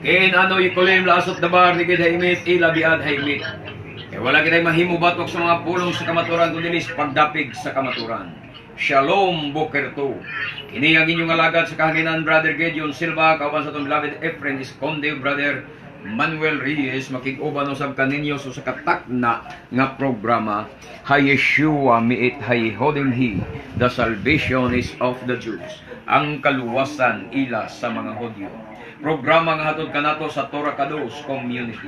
Ken ano ikulim lasot dabar ni gid haimit ilabiad haimit. Kay wala kitay mahimo batok sa mga pulong sa kamaturan kundi pagdapig sa kamaturan. Shalom Bokerto. Kini ang inyong alagad sa kahanginan, Brother Gideon Silva, kauban sa atong beloved Efren Esconde, Brother Manuel Reyes, makig-uban usab kaninyo sa katakna nga programa Hayeshua miit Hayhodimhi, the salvation is of the Jews. Ang kaluwasan ila sa mga Hudyo. Programa nga hatod kanato sa Torah Kados Community.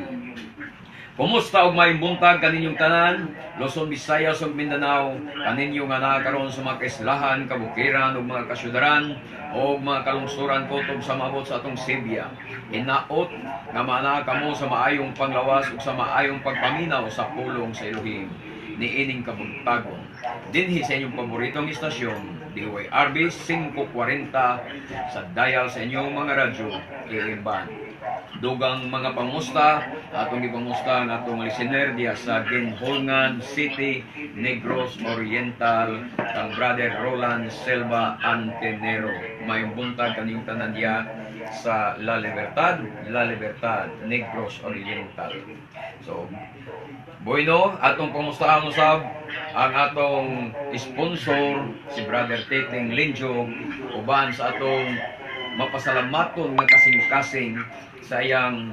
Kumusta og may buntag kaninyong tanan, Luzon, Visayas ug Mindanao, kaninyo nga naa karon sa mga kaislahan, kabukiran ug mga kasyudaran ug mga kalungsuran kutob sa maabot sa atong Sebia. Hinaot nga maanaa kamo sa maayong panglawas ug sa maayong pagpaminaw sa pulong sa Elohim niining kabuntagon. Dinhi sa inyong paboritong istasyon, DYRB 540 sa dial sa inyong mga radyo, AM band. Dugang mga pangusta, atong ipangusta ang atong listener diya sa Guinholngan City, Negros Oriental, kang Brother Roland Silva Antenero. May buntag kaning tanan diya sa La Libertad, La Libertad, Negros Oriental. So, bueno, atong pangustahan usab ang atong sponsor si Brother Titing Linjo uban sa atong mapasalamaton nga kasing-kasing sa iyang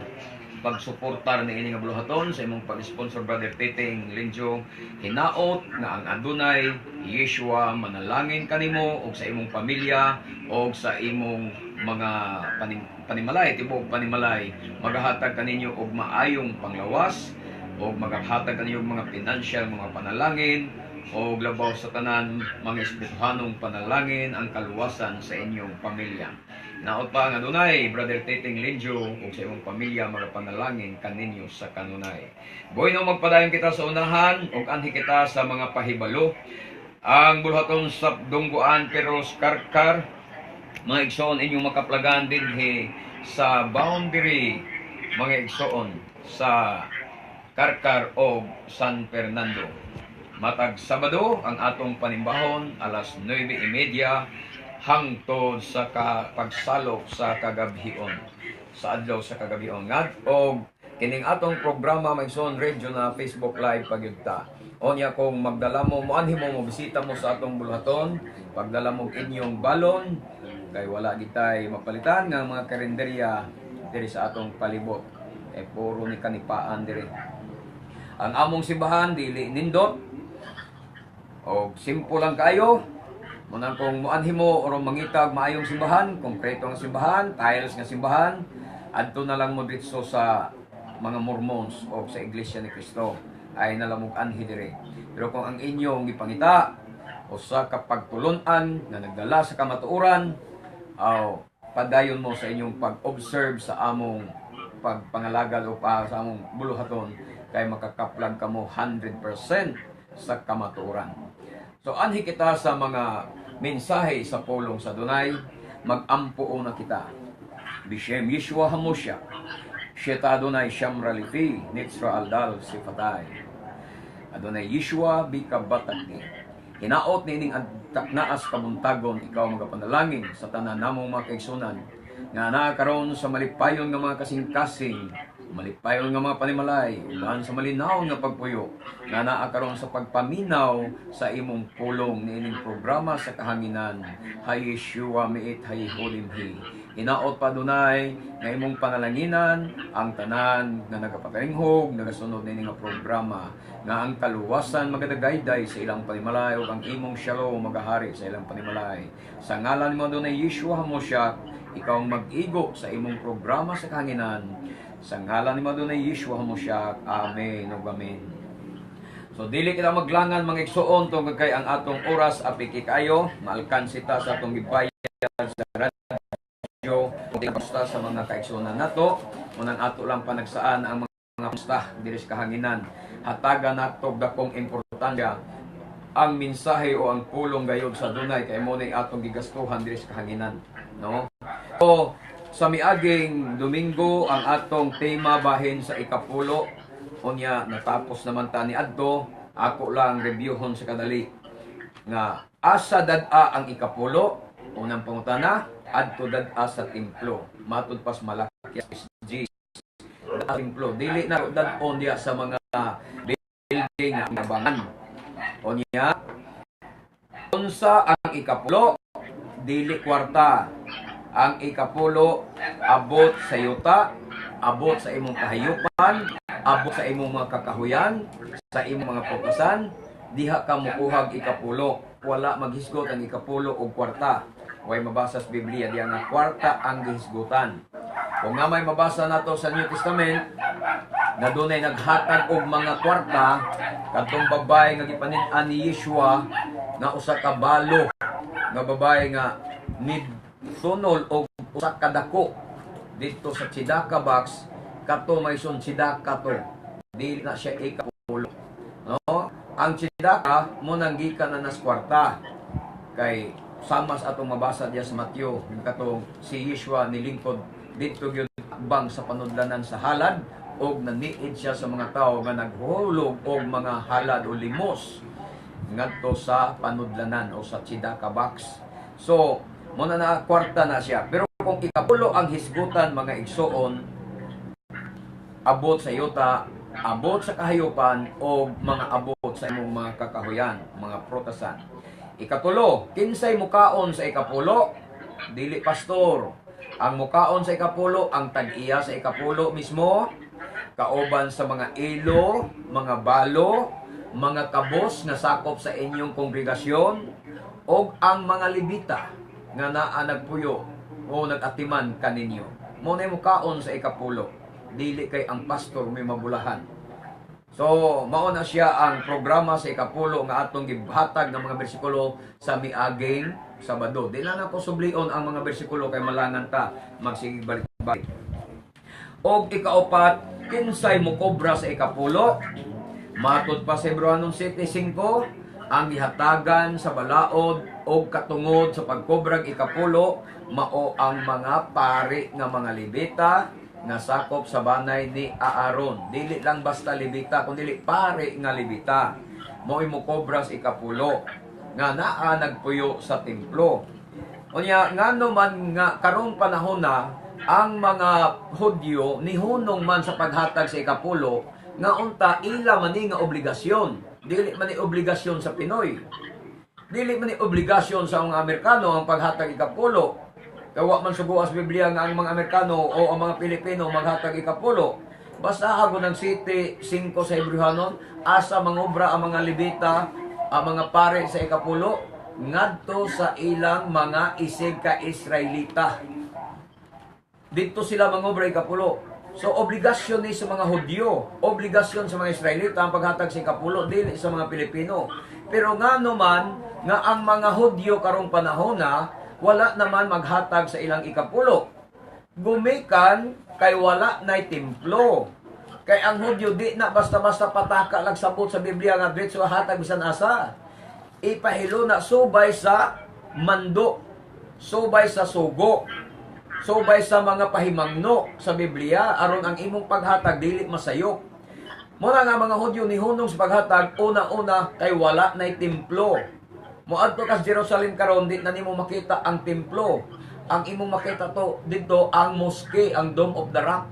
pagsuportar ni ini nga buluhaton sa imong pag-sponsor, Brother Titing Linjo. Hinaot nga ang Adonai Yeshua manalangin kanimo ug sa imong pamilya ug sa imong mga panimalay, tibuok panimalay, magahatag kaninyo og maayong panglawas o maghatag kaninyo og mga financial mga panalangin o labaw sa tanan mga espirituhanong panalangin, ang kaluwasan sa inyong pamilya. Naot pa nga dunay Brother Titing Linjo ug sa imong pamilya mga panalangin kaninyo sa kanunay. Bueno, magpadayon kita sa unahan ug anhi kita sa mga pahibalo. Ang buluhaton sa Dunggoan Peros Karkar, mga igsoon, inyong makaplagan dinhi sa boundary, mga igsoon, sa Karkar o San Fernando. Matag Sabado ang atong panimbahon alas 9:30 hangtod sa pagsalop sa kagabhion, sa adlaw sa kagabhion. Ngad og kining atong programa, mga igsoon, radio na Facebook Live pagyudta. Onya kung magdala mo, moanhi mo, mobisita mo sa atong buluhaton, pagdala mo inyong balon kay wala gitay mapalitan nga mga karinderya diri sa atong palibot. Eh puro ni kanipaan diri. Ang among simbahan dili nindot og simple lang kaayo. Munang kung moanhi mo or mangitag maayong simbahan, konkreto ang simbahan, tiles nga simbahan, adto na lang mo diretso sa mga Mormons o sa Iglesia ni Cristo ay nalamog anhi dire. Pero kung ang inyong gipangita usa ka pagtulon-an nga nagdala sa kamatuoran, aw padayon mo sa inyong pag-observe sa among pagpangalagad o pa sa among buluhaton kay makakaplag kamo 100% sa kamatuoran. So anhi kita sa mga mensahe sa pulong sa Adonai, mag-ampo una kita. Bishem Yeshua Hamosha, Sheta Adonai Shamra Lifi, Nitsra Aldal Sifatay. Adonai Yeshua bikabatagni. Hinaot niining taknaas kabuntagon ikaw magapanalangin sa tanan namong mga kaigsunan nga naa karon sa malipayon nga mga kasing-kasing Malipayon nga mga panimalay, uban sa malinaw nga pagpuyo, nga naa karon sa pagpaminaw sa imong pulong niining programa sa kahanginan. Hay Yeshua miit hay hulimhi. Hinaot pa, Adonai, nga imong panalanginan ang tanan nga nagapatalinghog, nagasunod niini nga programa, nga ang kaluwasan magadagayday sa ilang panimalay ug ang imong shalom magahari sa ilang panimalay. Sa ngalan mo, Adonai Yeshua Hamosyak, ikaw ang mag-igo sa imong programa sa kahanginan. Sa ngalan ni Adonai Yeshua Hamosyak. Amen ug amen. So dili kita maglangan, mga igsuon, tungod kay ang atong oras apiki kayo, maalkansi ta sa atong gibayad sa radyo, basta sa mga kaigsuonan nato, unang ato lang panagsaan ang mga kumusta diri sa kahanginan. Hatagan nato dakong importansya ang mensahe o ang pulong gayod sa Adonai kay mo ni atong gigastuhan diri sa kahanginan, no? So sa miaging Domingo, ang atong tema bahin sa ikapulo. Unya natapos naman ta ni adto. Ako lang reviewhon sa kadali nga asa dad-a ang ikapulo. Unang pangutana, adto dad-a sa templo. Matud pas Malakias G. Templo, dili na dad-on diya sa mga building nga bangan. Unya unsa ang ikapulo? Dili kwarta. Ang ikapulo abot sa yuta, abot sa imong kahayupan, abot sa imong mga kakahuyan, sa imong mga prutasan, diha ka mukuhag ikapulo. Wala maghisgot ang ikapulo og kwarta. Way mabasa sa Biblia diha nga kwarta ang gihisgutan. Kung nga may mabasa nato sa New Testament na dunay naghatag og mga kwarta, kadtong babae nga gipanid-an ni Yeshua nga usa ka balo nga babae nga nitunol og usa ka dako dito sa tzedakah box, kato may sun tzedakah to, dili na siya ikapulo, no? Ang tzedakah mo nang gikan na nas kwarta kay sama sa atong mabasa diya sa Mateo, yung katong si Yeshua nilingkod dito gyud bang sa panudlanan sa halad og naniid siya sa mga tao nga naghulog og mga halad o limos ngadto sa panudlanan o sa tzedakah box. So, mo na na kwarta na siya. Pero kung ikapulo ang hisgutan, mga igsuon, abot sa yuta, abot sa kahayupan o mga abot sa imong mga kakahuyan, mga prutasan. Ikatulo, kinsay mukaon sa ikapulo? Dili pastor. Ang mukaon sa ikapulo, ang tag-iya sa ikapulo mismo, kauban sa mga ilo, mga balo, mga kabos nga sakop sa inyong kongregasyon, o ang mga Levita nga naa nagpuyo o nag-atiman kaninyo. Mo na mukaon sa ikapulo. Dili kay ang pastor may mabulahan. So, mao na siya ang programa sa ikapulo nga atong gihatag ng mga bersikulo sa miaging Sabado. Di lang ako sublion ang mga bersikulo kay malangan ta magsige balik-balik. Og ikaupat, kinsay mokobra sa ikapulo? Matod pa sa Hebreohanon 7:5, ang gihatagan sa balaod o katungod sa pagkobrag ikapulo mao ang mga pari nga mga Levita nga sakop sa banay ni Aaron. Dili lang basta Levita, kundi pari nga Levita. Mo'y mokobra sa ikapulo nga naa nagpuyo sa templo. Unya ngano man nga karong panahon na ang mga Hudyo nihunong man sa paghatag sa ikapulo, nga unta ila man ni nga obligasyon? Dili man ni obligasyon sa Pinoy. Dili man ni obligasyon sa mga Amerikano ang paghatag ikapulo. Kay wa man sugoa sa Biblia nga ang mga Amerikano o ang mga Pilipino maghatag ikapulo. Basta ako ng 7:5 sa Hebreohanon, asa mangobra ang mga Levita, ang mga pare sa ikapulo? Ngadto sa ilang mga isig ka Israelita. Dito sila mangobra ikapulo. So obligasyon ni sa mga Hudyo, obligasyon sa mga Israelita ang paghatag sa ikapulo, dili sa mga Pilipino. Pero nga naman nga ang mga Hudyo karong panahon na wala naman maghatag sa ilang ikapulo? Gumikan kay wala nay templo. Kay ang Hudyo di na basta-basta pataka lang sabot sa Biblia nga diretso hatag bisan asa. Ipahilo na subay sa mando, subay sa sugo, subay sa mga pahimangno sa Biblia aron ang imong paghatag dili masayop. Muna nga mga Hudyo nihunong sa paghatag, una-una kay wala nay templo. Moadto ka sa Jerusalem karon, di na nimo makita ang templo. Ang imong makita to didto ang mosque, ang Dome of the Rock.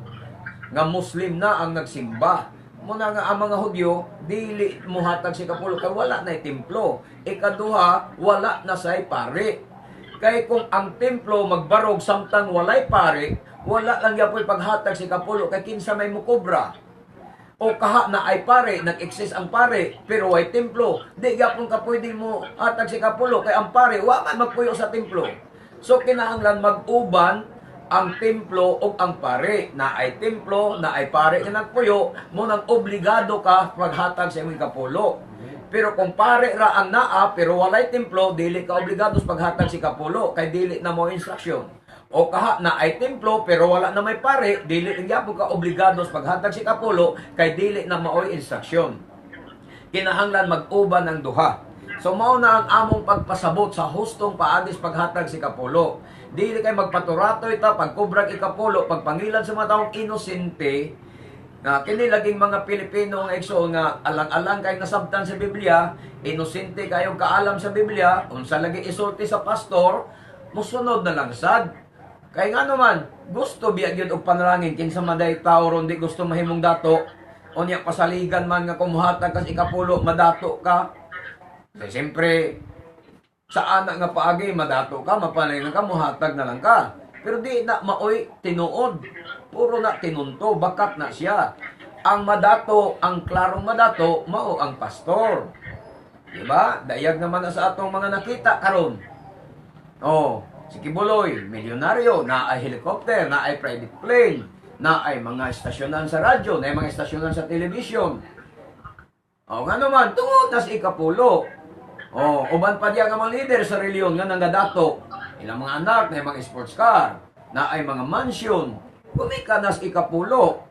Nga Muslim na ang nagsimba. Muna nga ang mga Hudyo dili mohatag sa ikapulo kay wala na templo. Ikaduha, wala na say pare. Kay kung ang templo magbarog samtang walay pare, wala lang gyapoy paghatag sa ikapulo kay kinsa may mukobra. O kaha na ay pare, nag-exist ang pare, pero way templo, di gyapon ka pwede mo hatag sa ikapulo kay ang pare wa man magpuyo sa templo. So kinahanglan mag-uban ang templo o ang pare. Na ay templo, na ay pare nga nagpuyo, mo nang obligado ka maghatag sa imong ikapulo. Pero kung pare ra ang naa pero walay templo, dili ka obligado sa paghatag sa ikapulo kay dili na mo instruction. O kaha na ay templo pero wala na may pare, dili rin gyapon ka obligado sa paghatag sa ikapulo kay dili na maoy instruction. Kinahanglan mag-uban ang duha. So mao na ang among pagpasabot sa hustong paagi sa paghatag sa ikapulo. Dili kay magpaturatoy ta pagkubrag ikapulo, pagpangilan sa mga taong inosente, nga kini laging mga Pilipino nga igsoon nga alang-alang kay nasabtan sa Biblia, inosente kayong kaalam sa Biblia, unsa lagi isulti sa pastor, musunod na lang sad. Kay nga naman, gusto biya gyud og panalangin, kinsa man day tao ron di gusto mahimong dato, unya pasaligan man nga kumuhatag kas ikapulo, madato ka. Kay siyempre, sa ana nga paagi, madato ka, mapanalangin ka, muhatag na lang ka. Pero di na maoy tinuod. Puro na tinunto, bakat na siya. Ang madato, ang klarong madato, mao ang pastor. Diba? Dayag naman na sa atong mga nakita karon. Oh, si Quiboloy, milyonaryo, na ay helicopter, na ay private plane, na ay mga estasyonan sa radyo, na ay mga estasyonan sa television. O nga naman, tungod na sa ikapulo. O, uban pa diya nga mga leader sa reliyon nga nangadato. Ilang mga anak na ay mga sports car, na ay mga mansion. Kumika na sa ikapulo.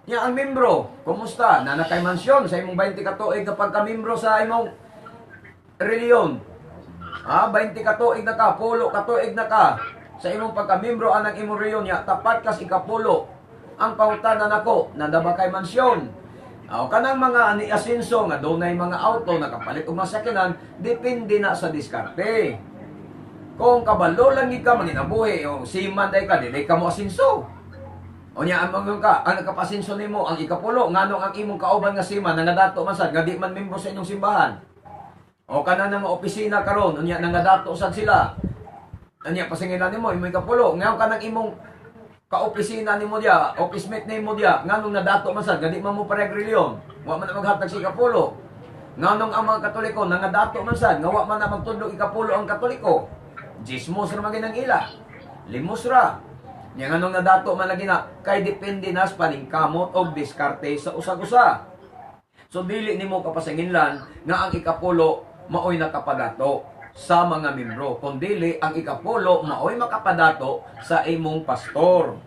Nya ang membro, kumusta? Na kay mansyon sa imong 20 ka tuig nga pagka-membro sa imong reliyon. Ha, 20 ka tuig na ka, pulo ka tuig na ka. Sa imong pagka-membro anang imong reliyon nya, tapat kas ikapulo. Ang pangutana nako, nanda ba kay mansyon? O kanang mga ani asenso nga dunay mga auto nakapalit og masakyanan, depende na sa diskarte. Kung kabalo lang gid ka manginabuhi o seaman day ka, dili ka mo asenso. O nya ang mga ka, ang nakapasenso nimo ang ikapulo, nganong ang imong kauban nga seaman nangadato man sad nga di man membro sa inyong simbahan. O kana nga opisina karon, unya nangadato sad sila. Unya pasingilan nimo imong ikapulo, ngayon kanang imong kaopisina nimo diya, office mate nimo diya, nganong nadato man sad nga di man mo parehag reliyon, wa man na maghatag sa ikapulo. Nganong ang mga Katoliko nangadato man sad nga wa man na magtudlo ikapulo ang Katoliko. Jismos ra man ang ila. Limos ra. Nya nganong nadato man lagi na kay depende na sa paningkamot og diskarte sa usag-usa. So dili nimo kapasanginlan nga ang ikapulo maoy nakapadato sa mga membro, kundili ang ikapulo maoy makapadato sa imong pastor.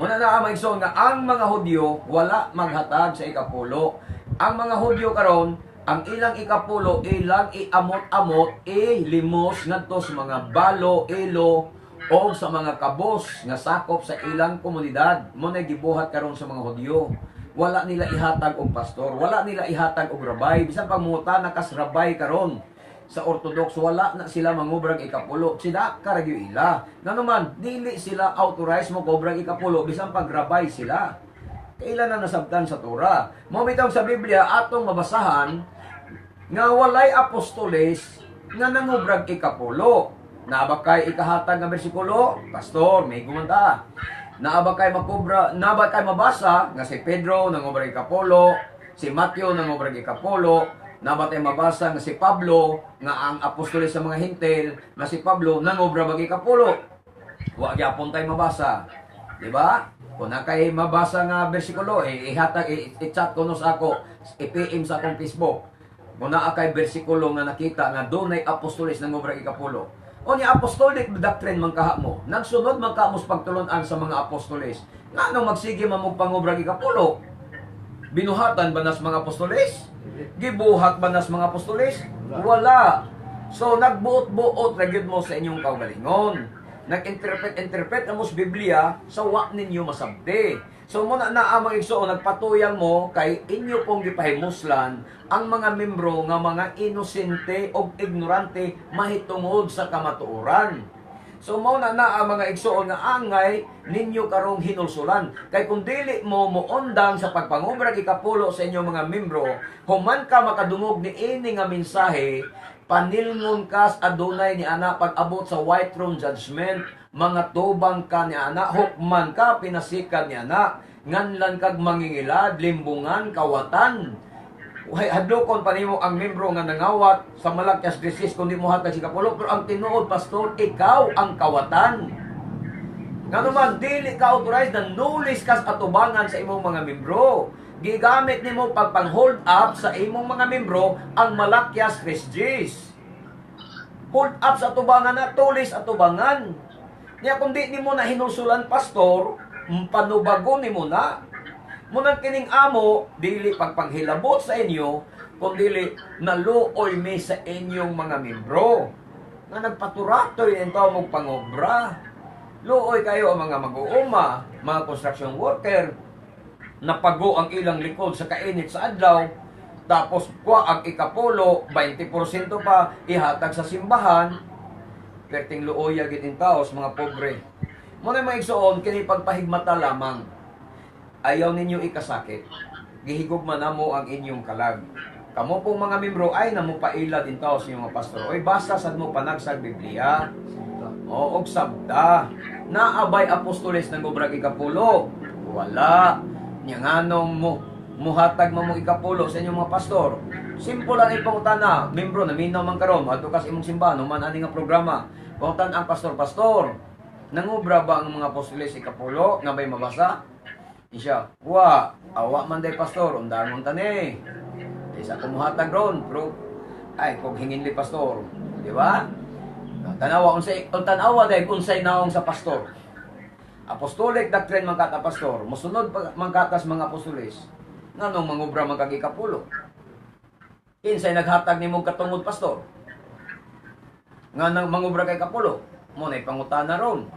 Muna na ang mga nga ang mga Hudyo wala maghatag sa ikapulo. Ang mga Hudyo karon, ang ilang ikapulo ilang iamot-amot, ilimos ngadto sa mga balo, ilo o sa mga kabos nga sakop sa ilang komunidad. Mo na gibuhat karon sa mga Hudyo. Wala nila ihatag og pastor, wala nila ihatag og rabay. Bisan pagmuta na kas rabay karon sa Orthodox, wala na sila mangubrag ikapulo. Sila karagyo ila. Ngano man, dili sila authorized mo kobrag ikapulo bisan pagrabay sila. Kailan na nasabtan sa Torah. Mao bitaw sa Biblia atong mabasahan nga walay apostoles nga nangubrag ikapulo. Naa ba kay ikahatag nga bersikulo? Pastor, may gumanta. Naa ba kay makubra, naa ba kay mabasa nga si Pedro nangubrag ikapulo, si Matthew nangubrag ikapulo, naa ba tay mabasa nga si Pablo nga ang apostoles sa mga Hintil nga si Pablo nangobra bag ikapulo? Wa gyapon tay mabasa. Di ba? Kung na kay mabasa nga bersikulo, eh, ihatag, i-chat ko no sa ako, i-PM sa akong Facebook. Kung naa kay bersikulo nga nakita nga dunay apostoles nangobra ikapulo. O ni apostolic doctrine man kaha mo, nagsunod man ka mo sa pagtulunan sa mga apostoles. Ngano magsige man mo pangobrag ikapulo? Binuhatan ba nas mga apostoles? Gibuhat ba nas mga apostoles? Wala. So nagbuot-buot ra gyud mo sa inyong kaugalingon. Nag-interpret-interpret na mo sa Biblia sa wa ninyo masabti. So muna na ang mga igsoon, nagpatuyang mo kay inyo pong gipahimuslan ang mga membro nga mga inosente o ignorante mahitungod sa kamatuoran. So mao na na ang mga igsuon nga angay ninyo karong hinulsulan. Kay kung dili mo moundang sa pagpangobra ikapulo sa inyong mga membro, human ka makadungog ni ini nga mensahe, panilngon kas adunay ni ana pag-abot sa white throne judgment, mga tubang ka ni ana, hukman ka, pinasikan ni ana, nganlan kag mangingilad, limbungan, kawatan. Hay, hadlokon pa nimo ang membro nga nangawat sa Malakias 3:6 kung di mo hatag si kapulo, pero ang tinuod, pastor, ikaw ang kawatan. Ngano man dili ka authorized na nulis kas atubangan sa imong mga membro. Gigamit nimo pagpang hold up sa imong mga membro ang Malakias 3:10. Hold up sa atubangan na tulis atubangan. Niya kung di nimo na hinulsulan, pastor, panubago nimo na. Munang kining amo, dili pagpanghilabot sa inyo, kundi naluoy mi sa inyong mga membro. Nga nagpaturatoy ang tao mong pangobra. Luoy kayo ang mga mag-uuma, mga construction worker, napago ang ilang likod sa kainit sa adlaw, tapos kwa ang ikapulo, 20% pa, ihatag sa simbahan, perting luoya gid in tao sa mga pobre. Muna mga igsoon, kini pagpahigmata lamang. Ayaw ninyo ikasakit. Gihigugma namo ang inyong kalag. Kamo pong mga membro ay namupaila din tao sa inyong mga pastor. Oy, basta sad mo panagsag Biblia. O, og sabta. Naabay apostoles ng obrag ikapulo? Wala. Nya nganong mo muhatag mo mo ikapulo sa inyong mga pastor? Simple lang ipangutana. Membro, naminaw man karon, moadto ka sa imong simbahan, human ani nga programa. Pangutan ang pastor, "Pastor, nangobra ba ang mga apostoles ikapulo nga may mabasa?" Isya, "Wa, awa man day, pastor, undangon tani. Di sa kumuhatag ron, pero ay kung hinginli, pastor," di ba? Tanawa unsay tanawa day unsay naong sa pastor. Apostolic doctrine man kata, pastor, mosunod pa man katas mga apostoles. Nganong mangobra man kag ikapulo? Kinsay naghatag nimong katungod, pastor? Nga nang mangobra kay kapulo, mo na pangutana ron.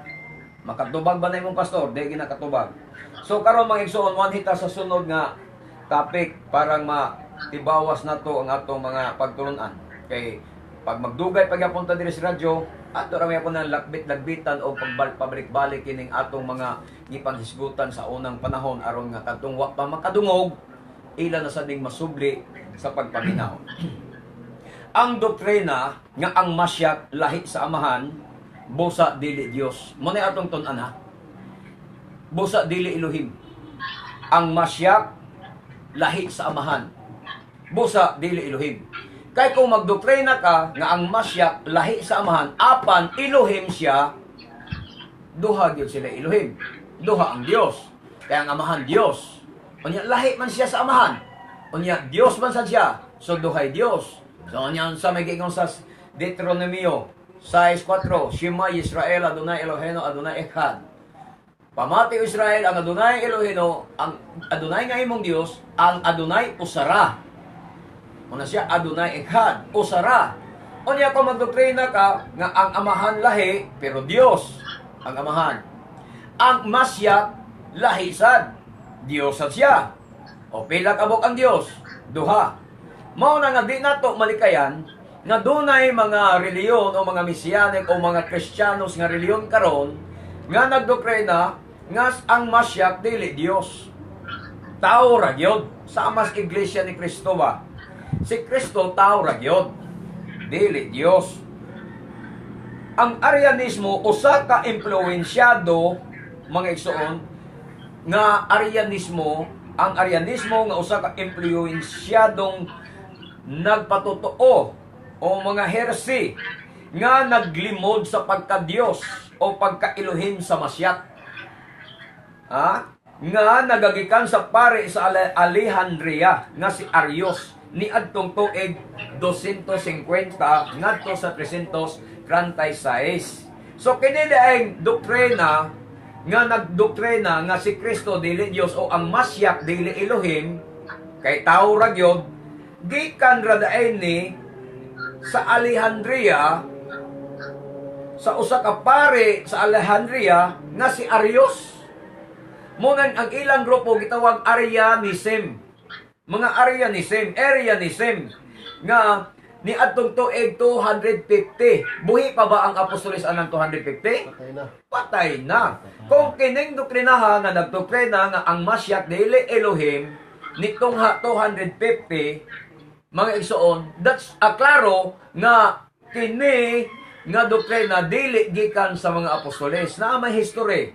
Makatubag ba na imong pastor? Di ginakatubag. So karon, mga igsoon, one hita sa sunod nga topic parang matibawas na to ang atong mga pagtulunan. Kay pag magdugay pagyapon ta diri sa radyo, ato ra may ng lakbit-lagbitan o pagbalik-balik kining atong mga gipanghisgutan sa unang panahon aron nga kadtong wa pa makadungog, ila na sa ding masubli sa pagpaminaw. Ang doktrina nga ang Masyak lahi sa Amahan, busa dili Dios. Mo na atong tun-an ha. Busa dili Elohim. Ang Masyak lahi sa Amahan. Busa dili Elohim. Kay kung magdoktrina ka nga ang Masyak lahi sa Amahan, apan Elohim siya, duha gyud sila Elohim. Duha ang Dios. Kaya ang Amahan Dios. Unya lahi man siya sa Amahan. Unya Dios man sad siya. So duhay Dios. So unya sa may giingon sa Deuteronomio 6:4, "Shema Yisrael, Adonai Eloheno Adonai Echad." Pamati, o Israel, ang Adonai Eloheno, ang Adonai nga imong Dios, ang Adonai usara. Una siya, Adonai Echad, usara. Unya kung magdoktrina ka nga ang Amahan lahi, pero Dios ang Amahan. Ang Masyak lahi sad, Dios sad siya. O pila kabok ang Dios? Duha. Mao na nga di nato malikayan nga dunay mga reliyon o mga mesianic o mga Kristiyanos nga reliyon karon nga nagdoktrina nga ang Masyak dili Dios. Tao ra gyud sa mas Iglesia ni Kristo ba? Si Kristo tao ra gyud. Dili Dios. Ang Arianismo usa ka impluwensyado, mga igsoon, nga Arianismo, ang Arianismo nga usa ka impluwensyadong nagpatotoo o mga heresy nga naglimod sa pagka-Diyos o pagka-Elohim sa Masyak. Ha? Nga nagagikan sa pare sa Alejandria nga si Arius ni adtong tuig 250 ngadto sa 336. So kini ang doktrina nga nagdoktrina nga si Kristo dili Dios o ang Masyak dili Elohim kay tao ra gyud, gikan ra daay ni sa Alejandria, sa usa ka pare sa Alejandria nga si Arius. Munang ang ilang grupo gitawag Arianism. Mga Arianism, Arianism nga Ni adtong tuig 250. Buhi pa ba ang apostoles anang 250? Patay na. Patay na. Kung kining doktrinaha nga nagdoktrina nga ang Masyak dili Elohim nitong 250, mga igsoon, that's a klaro nga kini nga doktrina dili gikan sa mga apostoles. Na may history.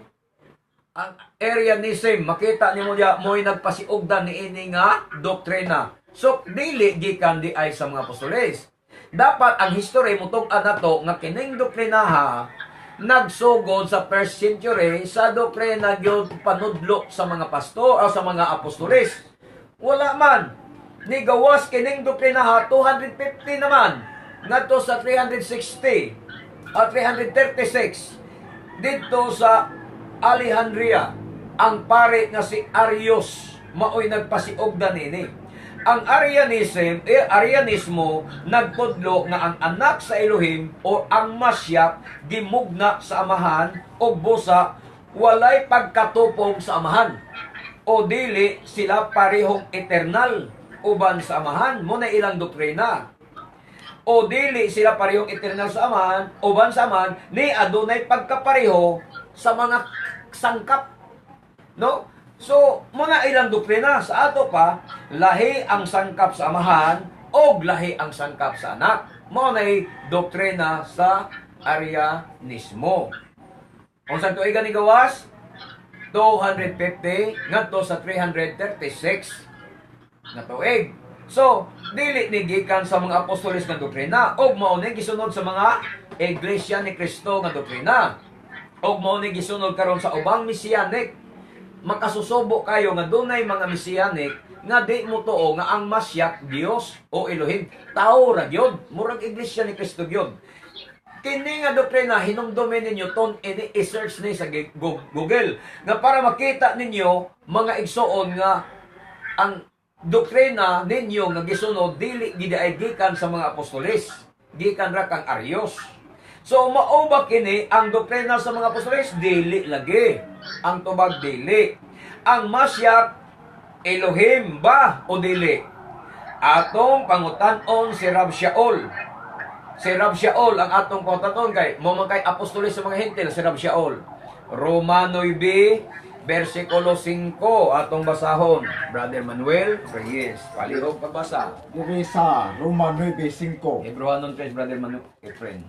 Ang Arianism, makita nimo diya mo'y nagpasiugdan niini nga doktrina. So dili gikan di ay sa mga apostoles. Dapat ang history mutug-an nato nga kining doktrinaha nagsugod sa first century sa doktrina gyud panudlo sa mga pastor o sa mga apostoles. Wala man. Nigawas kining doktrinaha 250 naman ngadto sa 360 at 336 didto sa Alejandria. Ang pare nga si Arius maoy nagpasiugdan nini. Ang Arianism, Arianismo nagtudlo nga ang anak sa Elohim o ang Masyak gimugna sa Amahan o busa walay pagkatupong sa Amahan o dili sila parehong eternal uban sa Amahan. Mo na ilang doktrina. O dili sila parehong eternal sa Amahan, uban sa Amahan, ni adunay pagkapareho sa mga sangkap, no? So mo na ilang doktrina. Sa ato pa, lahi ang sangkap sa Amahan og lahi ang sangkap sa Anak. Mo na doktrina sa Arianismo. Unsang tuigan ni gawas? 250 ngadto sa 336 na tuig. So, dili ni gikan sa mga apostoles nga doktrina ug mao ni gisunod sa mga Iglesia ni Cristo nga doktrina. Ug mao ni gisunod karon sa ubang Messianic. Makasusubo kayo nga dunay mga Messianic nga di mo tuo nga ang Masyak Dios o Elohim. Tao ra gyud, murag Iglesia ni Cristo gyud. Kini nga doktrina, hinumdumin ninyo ton ini, i-search ni sa Google nga para makita ninyo, mga igsoon, nga ang doktrina ninyo nga gisunod dili gid ay gikan sa mga apostoles, gikan ra kang Arius. So mao ba kini ang doktrina sa mga apostoles? Dili lagi. Ang tubag, dili. Ang Masyak Elohim ba o dili? Atong pangutan-on si Rab Shaul. Si Rab Shaul ang atong pangutan-on kay mo man kay apostoles sa mga Hentil si Rab Shaul. Romano 9 versikulo 5 atong basahon. Brother Manuel Reyes, palihog pagbasa. Diri sa Roma 9:5. Hebrewanon 3, Brother Manuel Efren.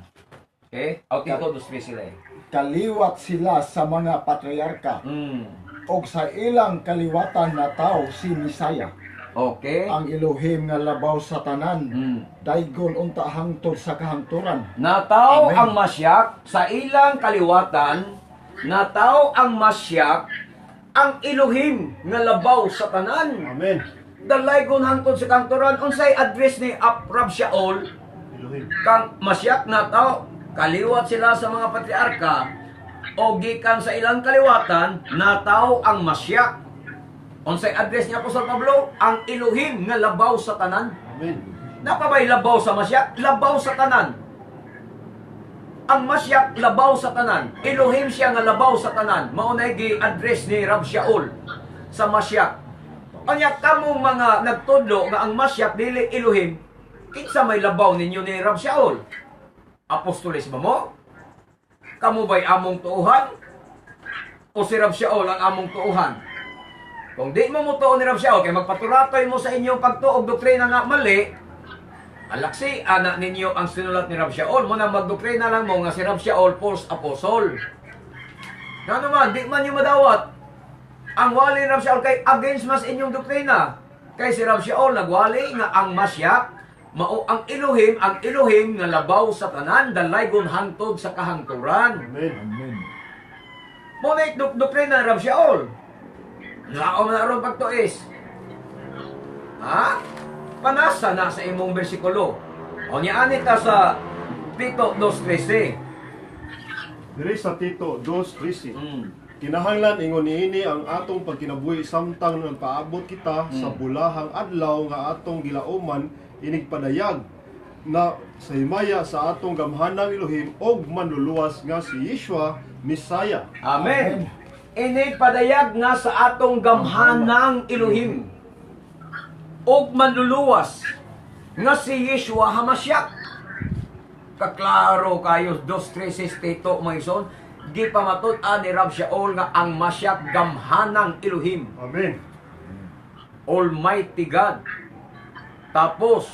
Okay? Aw, Tito 2:3 sila eh. Kaliwat sila sa mga patriarka og sa ilang kaliwatan natawo si Misaya. Ang Elohim nga labaw sa tanan, daygon unta hangtod sa kahangturan. Nataw Amen. ang Masyak sa ilang kaliwatan, nataw ang Masyak, ang Elohim nga labaw sa tanan. Amen. Dalaygon hangtod sa kahangturan. Unsay address ni Rab Shaul Elohim. kang Masyak nataw? Kaliwat sila sa mga patriarka o gikan sa ilang kaliwatan nataw ang Masyak. Unsay address ni Apostol Pablo? Ang Elohim nga labaw sa tanan. Amen. Napabay labaw sa Masyak, labaw sa tanan. Ang Masyak labaw sa tanan. Elohim siya nga labaw sa tanan. Mao na gi-address ni Rab Shaul sa Masyak. Anya kamong mga nagtudlo nga ang Masyak dili Elohim, kinsa may labaw ninyo ni Rab Shaul? Apostoles ba mo? Kamo ba'y among tuuhan? O si Rab Shaul ang among tuuhan? Kung di mo mutuo ni Rab Shaul, kay magpaturatoy mo sa inyong pagtuog doktrina nga mali, alaksi, anak ninyo ang sinulat ni Rab Shaul. Muna magdoktrina lang mo nga si Rab Shaul false apostle. Nga naman, di man yung madawat. Ang wali ni Rab Shaul kay against mas inyong doktrina. Kay si Rab Shaul nagwali nga ang Masyak mao ang Elohim nga labaw sa tanan, dalaygon hangtod sa kahangturan. Amen. Amen. Mo na doktrina ni Rab Shaul. Laom na aron pagtuis. Ha? Panasa na sa imong bersikulo. O niya ani ta sa Tito 2:13. Diri sa Tito 2:13. Kinahanglan ingon niini ang atong pagkinabuhi samtang nagpaabot kita sa bulahang adlaw nga atong gilauman inigpadayag na sa himaya sa atong gamhanang Elohim og manluluwas nga si Yeshua Mesaya. Amen. Ini padayag nga sa atong gamhanang Elohim og manluluwas. Nga si Yeshua Hamashiach. Kaklaro kayo, 2:13 Tito, mga igsoon, gipamatud-an ni Rab Shaul nga ang Mashiach gamhanang Elohim. Amen. Almighty God. Tapos,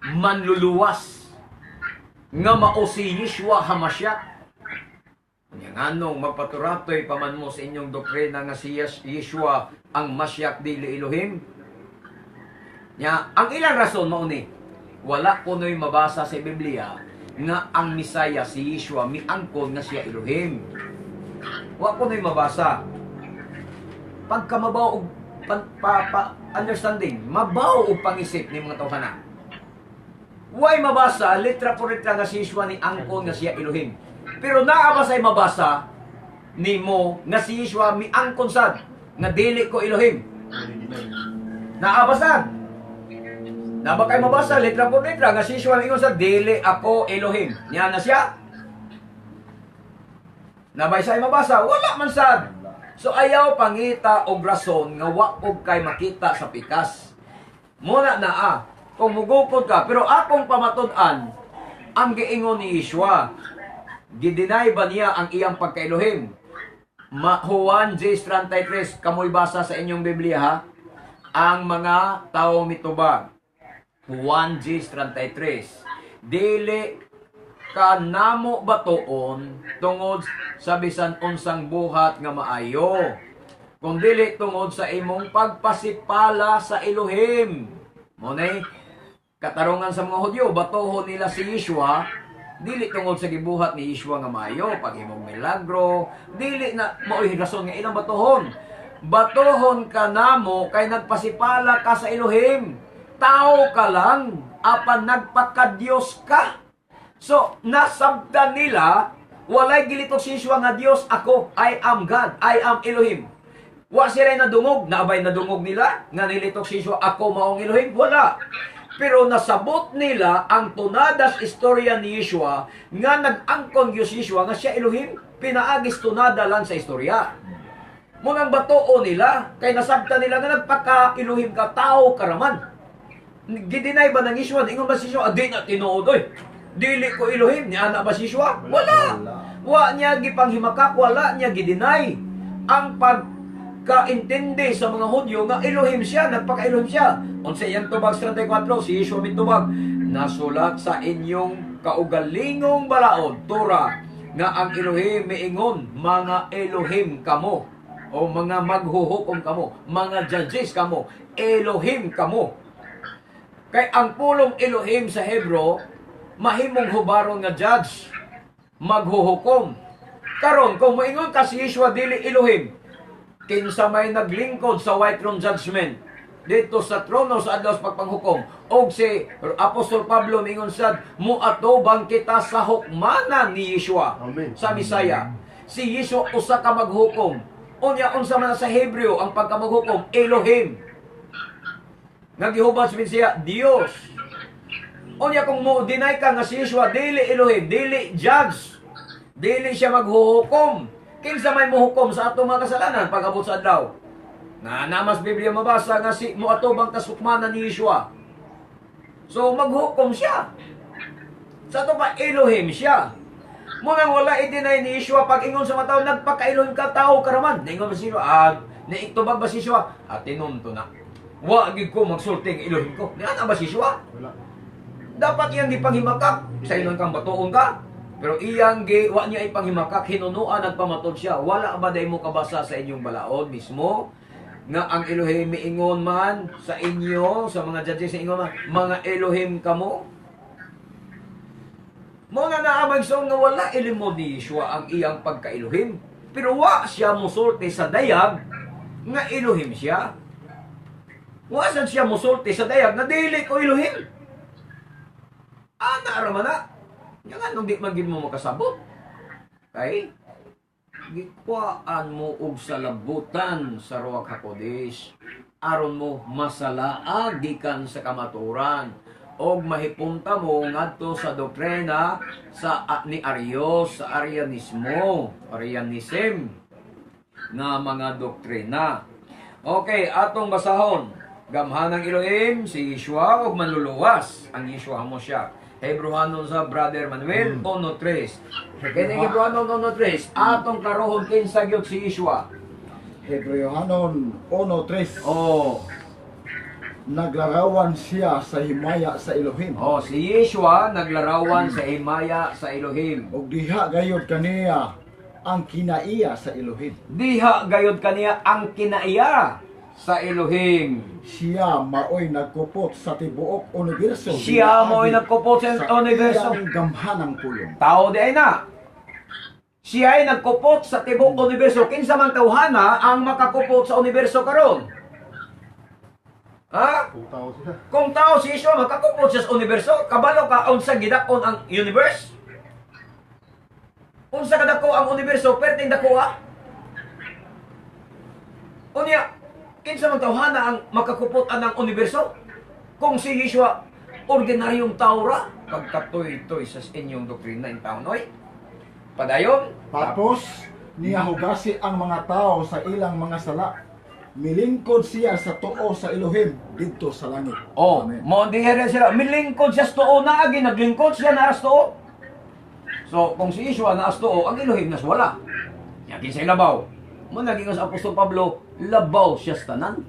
manluluwas nga mao si Yeshua Hamashiach. Nya nganong magpaturatoy pa man mo sa inyong doktrina nga si Yeshua ang Mashiach dili Elohim? Nya, ang ilang rason mao ni, wala kuno'y mabasa sa Biblia nga ang Misaya si Yeshua miangkon nga siya Elohim. Wa kuno'y mabasa. Pagka mabaw og understanding, mabaw og pangisip ni mga tawhana. Way mabasa litra por litra nga si Yeshua ni angkon nga siya Elohim. Pero naa ba say mabasa nimo nga si Yeshua miangkon sad nga dili ko Elohim? Naa ba sad? Naa ba kay mabasa litra por litra nga si Yeshua miingon sa dili ako Elohim? Niya na siya? Nabay say mabasa? Wala man sad. So ayaw pangita og rason nga wa og kay makita sa pikas. Muna naa kung mugukod ka, pero akong pamatud-an ang giingon ni Yeshua, gideny ba niya ang iyang pagka-Elohim? Juan 10:33, kamoy basa sa inyong Biblia ha. Ang mga tao mitubag. Juan 10:33. Dili ka namo batuon tungod sa bisan unsang buhat nga maayo, kung dili tungod sa imong pagpasipala sa Elohim. Mo katarungan sa mga Hudyo, batuhon nila si Yeshua dili tungod sa gibuhat ni Yeshua nga maayo, paghimong milagro, dili na mao'y rason nga ilang batuhon. Batuhon ka namo kay nagpasipala ka sa Elohim. Tao ka lang apan nagpakadiyos ka. So, nasabdan nila, walay gilitok si Yeshua nga Dios ako, I am God, I am Elohim. Wa sila nadungog, naabay nadungog nila nga nilitok si Yeshua, ako maong Elohim, wala. Pero nasabot nila ang tunadas istorya ni Yeshua nga nag-angkon gyud si Yeshua nga siya Elohim, pinaagis tunada lang sa istorya. Munang batuo nila, kay nasabtan nila nga nagpaka-Elohim ka, tao karaman. Gidinay ba ng Yeshua? Ingon ba si Yeshua? Di na tinuod oy. Dili ko Elohim, ni ana ba si Yeshua? Wala. Wa niya gipanghimakak, wala niya gidinay ang pagkaintindi sa mga Hudyo nga Elohim siya, nagpaka-Elohim siya. Unsa iyang tubag 34, si Yeshua mitubag, nasulat sa inyong kaugalingong balaod, Torah, nga ang Elohim miingon, mga Elohim kamo, o mga maghuhukom kamo, mga judges kamo, Elohim kamo. Kay ang pulong Elohim sa Hebro, mahimong hubaron nga judge, maghuhukom. Karon kung moingon ka si Yeshua dili Elohim, kinsa may naglingkod sa White Throne Judgment dito sa trono sa adlaw sa pagpanghukom, og si Apostol Pablo mingon sad, muatubang kita sa hukmanan ni Yeshua. Amen. Sa Misaya. Si Yeshua usa ka maghukom. Unya unsa man sa Hebreo ang pagkamaghukom? Elohim. Nga gihubad sa siya Dios. Unya kung mo deny ka nga si Yeshua dili Elohim, dili judge, dili siya maghuhukom, kinsa may mohukom sa atong mga kasalanan pag-abot sa adlaw? Na namas Biblia mabasa nga si moatubang tasukmanan ni Yeshua. So maghukom siya. Sa ato pa Elohim siya. Munang wala i-deny ni Yeshua pag ingon sa mga tao, nagpaka-Elohim ka, tao karaman. Naingon ba si Yeshua? Naitubag ba si Yeshua? Tinunto na. Wa gid ko magsulting Elohim ko. Niana ba si Yeshua? Wala. Dapat iyang gipanghimakak. Sa ilon kang batuon ka. Pero iyang wa niya ipanghimakak, hinunuan nagpamatod siya. Wala ba day mo kabasa sa inyong balaod mismo? Nga ang Elohim miingon man sa inyo, sa mga judges sa ingon man, mga Elohim kamo. Mo na naamag sa nga wala ilimod ni Yeshua ang iyang pagka-Elohim. Pero wa siya musulti sa dayag nga Elohim siya. Wa sad siya musulti sa dayag nga dili ko Elohim. Ana ra man na. Nya nganong di man gid mo makasabot? Kay gikuhaan mo og salabutan sa Ruach HaKodesh aron mo masalaag gikan sa kamaturan og mahipunta mo ngadto sa doktrina sa ni Arius, sa Arianismo, Arianism nga mga doktrina. Okay, atong basahon. Gamhanang Elohim, si Yeshua og manluluwas ang Yeshua Hamoshiach. Hebreohanon sa Brother Manuel 1:3. Kini Hebreohanon 1:3, atong klarohon kinsa gyud si Yeshua. Hebreohanon 1:3. Oh. Naglarawan siya sa himaya sa Elohim. Oh, si Yeshua naglarawan sa himaya sa Elohim. Og diha gayod kaniya ang kinaiya sa Elohim. Diha gayod kaniya ang kinaiya sa Elohim. Siya maoy nagkupot sa tibuok universo. Siya maoy nagkupot sa universo. Sa iyang gamhanang pulong. Tao di ay na. Siya ay nagkupot sa tibuok universo. Kinsa man tawhana ang makakupot sa universo karon? Ha? Kung tao siya. Kung tao si Yeshua, makakupot siya sa universo. Kabalo ka unsa gidakon ang universe? Unsa kadako ang universo, perting dako ah. Unya, kinsa man tawhana ang makakupot anang universo? Kung si Yeshua ordinaryong tao ra, pagkatoy-toy sa inyong doktrina in taon oy. Padayon. Tapos niya hugasi ang mga tao sa ilang mga sala. Milingkod siya sa tuo sa Elohim didto sa langit. Oh, mo dihere sila milingkod siya sa tuo na agi naglingkod siya na tuo. So, kung si Yeshua na tuo, ang Elohim nas wala. Nya kinsay labaw? Mo naging sa Apostol Pablo, labaw siya sa tanan.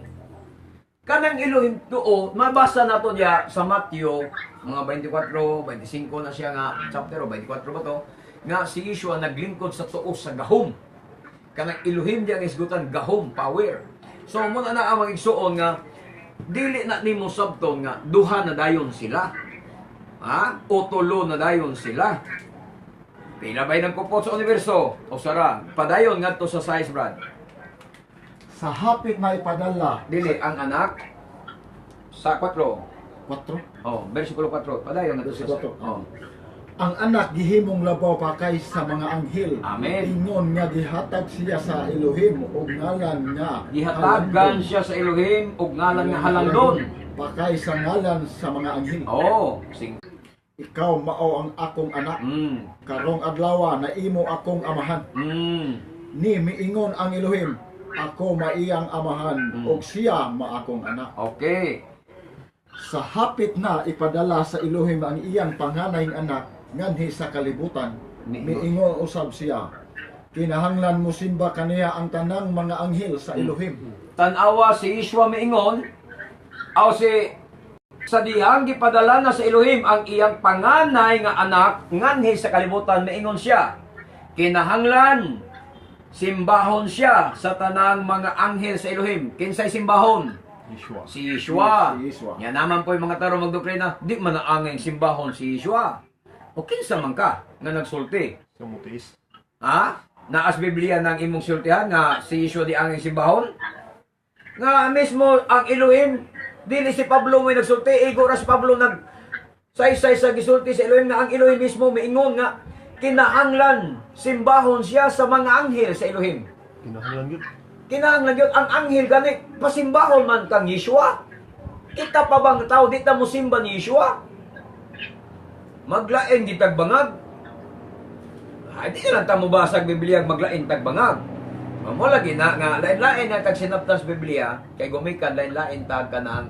Kanang Elohim tuo, mabasa nato diya sa Matthew mga 24, 25 na siya nga chapter o 24 ba to, nga si Yeshua naglingkod sa tuo sa gahom. Kanang Elohim diya ang isgutan gahom, power. So mo na na ang magigsuon nga dili na nimo sabton nga duha na dayon sila. Ha? O tulo na dayon sila. Pila ba'y nagkupot sa universo? O sara, padayon ngadto sa size, Brad. Sa hapit na ipadala. Dili, ang anak sa 4. 4? Oh, versikulo 4. Padayon ngadto sa 4. Oh. Ang anak gihimong labaw pa kay sa mga anghel. Amen. Ingon nga gihatag siya sa Elohim og ngalan nga gihatagan siya sa Elohim og ngalan nga halangdon. Pakay sa ngalan sa mga anghel. Oh, sing. Ikaw mao ang akong anak. Karong adlaw na imo akong amahan. Ni miingon ang Elohim, ako maiyang amahan og siya maakong anak. Okay. Sa hapit na ipadala sa Elohim ang iyang panganay anak nganhi sa kalibutan, miingon usab siya, kinahanglan mo simba kaniya ang tanang mga anghel sa Elohim. Tan-awa si Yeshua miingon, aw si sa dihang gipadala na sa Elohim ang iyang panganay nga anak nganhi sa kalibutan, miingon siya, kinahanglan simbahon siya sa tanang mga anghel sa Elohim. Kinsay simbahon? Yeshua. Si Yeshua. Si Yeshua. Nya naman po yung mga taro magdoktrina, di man ang angeng simbahon si Yeshua. O kinsa man ka nga nagsulti? Sa mutiis. Ha? Naas Biblia ng imong sultihan nga si Yeshua di angeng simbahon? Nga mismo ang Elohim, dili si Pablo may nagsulti, igo ra si Pablo nag saysay sa gisulti sa Elohim nga ang Elohim mismo miingon nga kinahanglan simbahon siya sa mga anghel sa Elohim. Kinahanglan gyud. Kinahanglan gyud ang anghel gani pasimbahon man kang Yeshua. Kita pa bang tao di ta mo simba ni Yeshua? Maglain gitag bangag. Ay, di na lang ta mo basag Biblia maglain tag bangag. Mamo lagi na nga lain-lain na tag sinaptas Biblia kay gumikan lain-lain tag kanang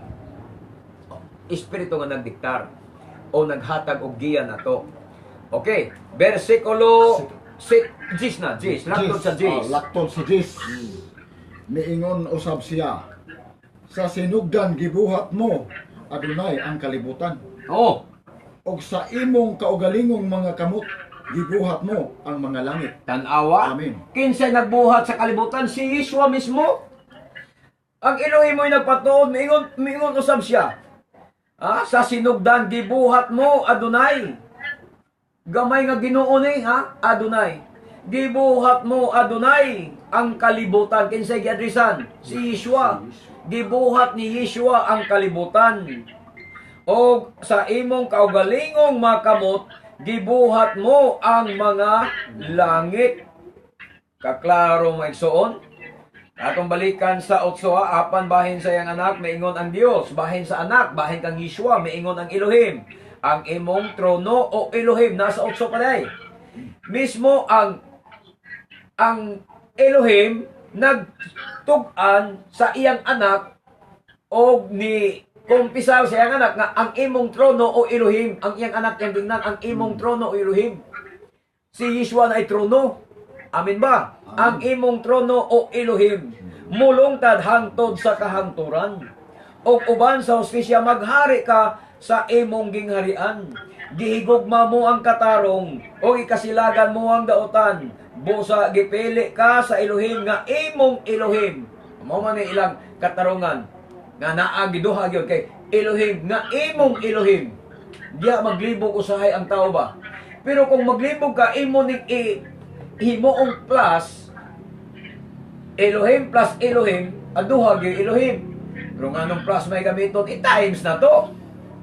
espiritu nga nagdiktar o naghatag og giya nato. Okay, versikulo 6 na, Jis, laktod sa Jis. Oh, laktod sa Jis. Miingon usab siya, sa sinugdan gibuhat mo adunay ang kalibutan. Oh. Og sa imong kaugalingong mga kamot gibuhat mo ang mga langit. Tan-awa. Amen. Kinsay nagbuhat sa kalibutan? Si Yeshua mismo. Ang Elohim mo'y nagpatuod, miingon usab siya. Ha? Sa sinugdan gibuhat mo adunay. Gamay nga Ginoo ni, ha? Adunay. Gibuhat mo adunay ang kalibutan. Kinsay giadresan? Si Yeshua. Gibuhat ni Yeshua ang kalibutan. O sa imong kaugalingong makamot, gibuhat mo ang mga langit. Kaklaro maigsoon. Atong balikan sa 8, apan bahin sa iyang anak, maingon ang Dios. Bahin sa anak, bahin kang Yeshua, maingon ang Elohim. Ang imong trono o Elohim, nasa 8 pa day. Mismo ang Elohim nagtug-an sa iyang anak Og ni kumpisal sa iyang anak nga ang imong trono o Elohim, ang iyang anak iyang gingnan ang imong trono o Elohim. Si Yeshua na ay trono. Amen ba? Amen. Ang imong trono o Elohim mulungtad hangtod sa kahangturan. Og uban sa hustisya maghari ka sa imong gingharian. Gihigugma mo ang katarong o ikasilagan mo ang daotan. Busa gipili ka sa Elohim nga imong Elohim. Mao man ni ilang katarungan nga naa giduha gyud kay Elohim nga imong Elohim. Diya maglibog usahay ang tao ba? Pero kung maglibog ka, imo ning himuong plus Elohim plus Elohim, aduha gyud Elohim. Pero nganong plus may gamiton, i-times na to.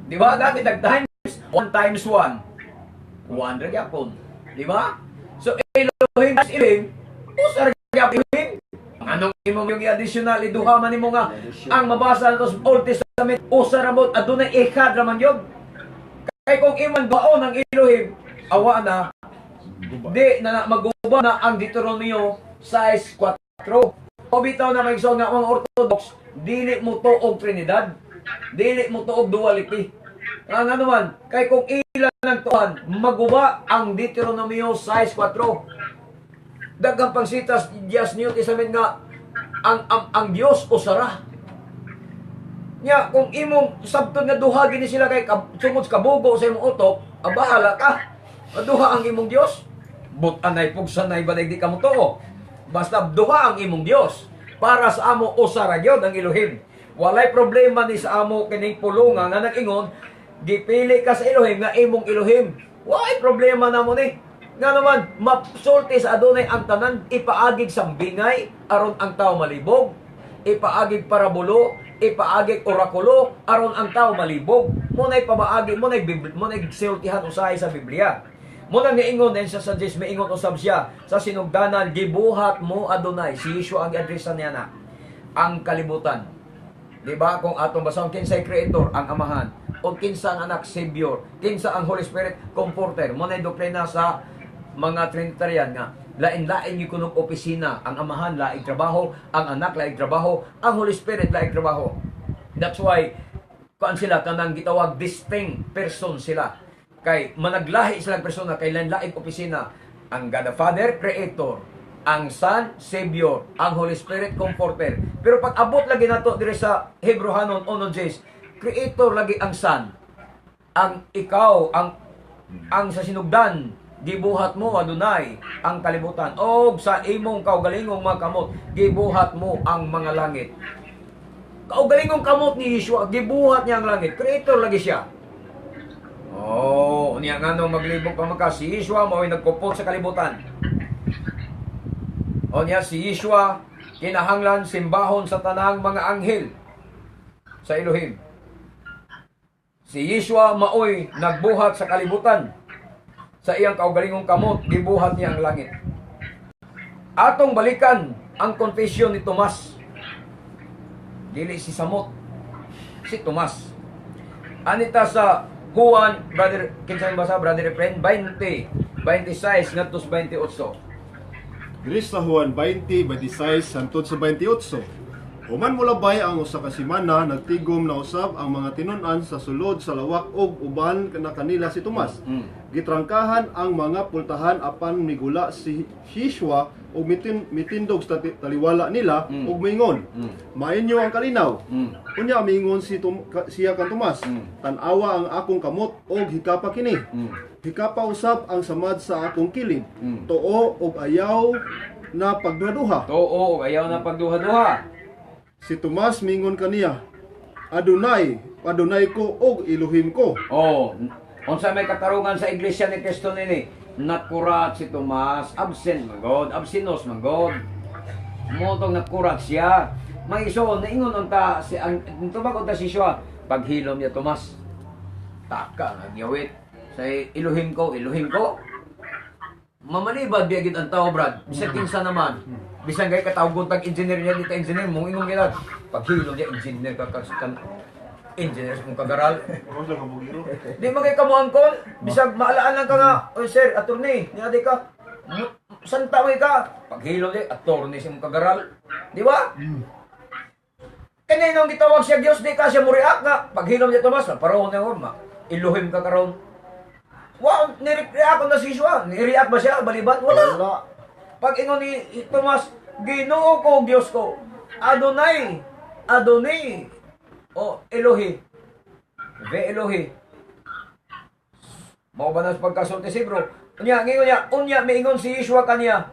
Di ba? Gamit ang times, 1 times 1. 1 ra gyapon. Di ba? So Elohim plus Elohim, usa ra gyapon Elohim. Anong imo yung i-additional, iduha man nimo nga ang mabasa nato sa Old Testament, usa ra mo adunay ehad ra man yun. Kay kung imong duhaon ang Elohim, awa na, di na maguba na ang Deuteronomio 6:4. O bitaw na may nga mga Orthodox, dili mo tuog Trinidad, dili mo tuog duality. Ang ano man, kay kung ilan ang tuan, maguba ang Deuteronomio 6:4. Daghang pangsitas Dias New Testament nga ang Dios usara. Nya kung imong sabton nga duha gini sila kay sungod sa kabugo sa imong utok, abahala ka. Duha ang imong Dios. But-anay pugsanay ba di ka mo tuo. Basta duha ang imong Dios. Para sa amo usara gyud ang Elohim. Walay problema ni sa amo kining pulunga nga nag-ingon gipili ka sa Elohim nga imong Elohim. Walay problema na mo ni. Nga naman, masulti sa adunay ang tanan, ipaagig sa bingay, aron ang tao malibog, ipaagig parabulo, ipaagig orakulo, aron ang tao malibog. Muna'y pamaagi, muna'y sultihan usahay sa Biblia. Muna niingon din siya sa Diyos, maingon usab siya sa sinugdanan, gibuhat mo Adonai. Si Yeshua ang giadresa niya na, ang kalibutan. Di ba? Kung atong basahon, kinsay creator, ang Amahan, o kinsa ang anak, Savior, kinsa ang Holy Spirit, Comforter. Muna'y doktrina sa mga Trinitarian nga lain-lain yung kunong opisina. Ang Amahan laing trabaho, ang anak laing trabaho, ang Holy Spirit laing trabaho. That's why kuan sila kanang gitawag distinct person sila. Kay managlahi silang persona kay lain-laing opisina. Ang God the Father, Creator, ang Son, Savior, ang Holy Spirit, Comforter. Pero pag abot lagi nato diri sa Hebreohanon 1:10, Creator lagi ang Son. Ang ikaw, ang sa sinugdan, gibuhat mo Adonai ang kalibutan, og sa imong kaugalingong mga kamot gibuhat mo ang mga langit. Kaugalingong kamot ni Yeshua, gibuhat niya ang langit. Creator lagi siya. Oh, niya nganong maglibog pa maka si Yeshua mao'y nagkupot sa kalibutan. O niya si Yeshua kinahanglan simbahon sa tanang mga anghel sa Elohim. Si Yeshua mao'y nagbuhat sa kalibutan. Sa iyang kaugalingong kamot, gibuhat niya ang langit. Atong balikan ang confession ni Tomas. Dili si Samot, si Tomas. Anita sa Juan, brother, kinsa basa, brother friend, 20, 26 ngadto sa 28. Diri sa Juan 20, 26 hangtod sa 28. Human molabay ang usa ka semana, nagtigom na usab ang mga tinun-an sa sulod sa lawak og uban na kanila si Tomas. Gitrangkahan ang mga pultahan apan migula si Yeshua og mitindog sa taliwala nila og miingon, "Mainyo ang kalinaw." Unya miingon si siya kan Tomas, "Tan-awa ang akong kamot og hikapa kini. Hikapa usab ang samad sa akong kilid. Tuo og ayaw na pagduha-duha." Tuo og ayaw na pagduha-duha. Si Tomas mingon kaniya, "Adonai, Adonai ko og Elohim ko." Oh, unsa may katarungan sa Iglesia ni Kristo nini? Nakurat si Tomas, absent man God, absinos man God. Motong nakurat siya. May iso naingon unta si ang tubag unta si Yeshua, paghilom niya Tomas. Taka nagyawit sa Elohim ko, Elohim ko. Mamalibad biya gid ang tao, Brad. Bisan kinsa naman. Bisan gay katawgon tag engineer niya dito engineer mong ingon gid. Paghilom niya engineer ka kan engineer sa mong kagaral. Di man kay kamuangkon, bisag maalaan lang ka nga, "Oy sir, attorney, niya di ka. Santa may ka." Paghilom di attorney sa mong kagaral. Di ba? Kani nung gitawag siya Dios, di ka siya mo-react nga. Paghilom niya Tomas, paroon niya ko, Elohim ka karon. Wa ni-react na si Yeshua. Ni-react ba siya baliban? Wala. Wala. Pag ingon ni Tomas, Ginoo ko, Dios ko. Adonai, Adonai, o Elohi. Ve Elohi. Mao ba na sa pagkasulti si bro? Unya, ngingon niya, unya miingon si Yeshua kaniya.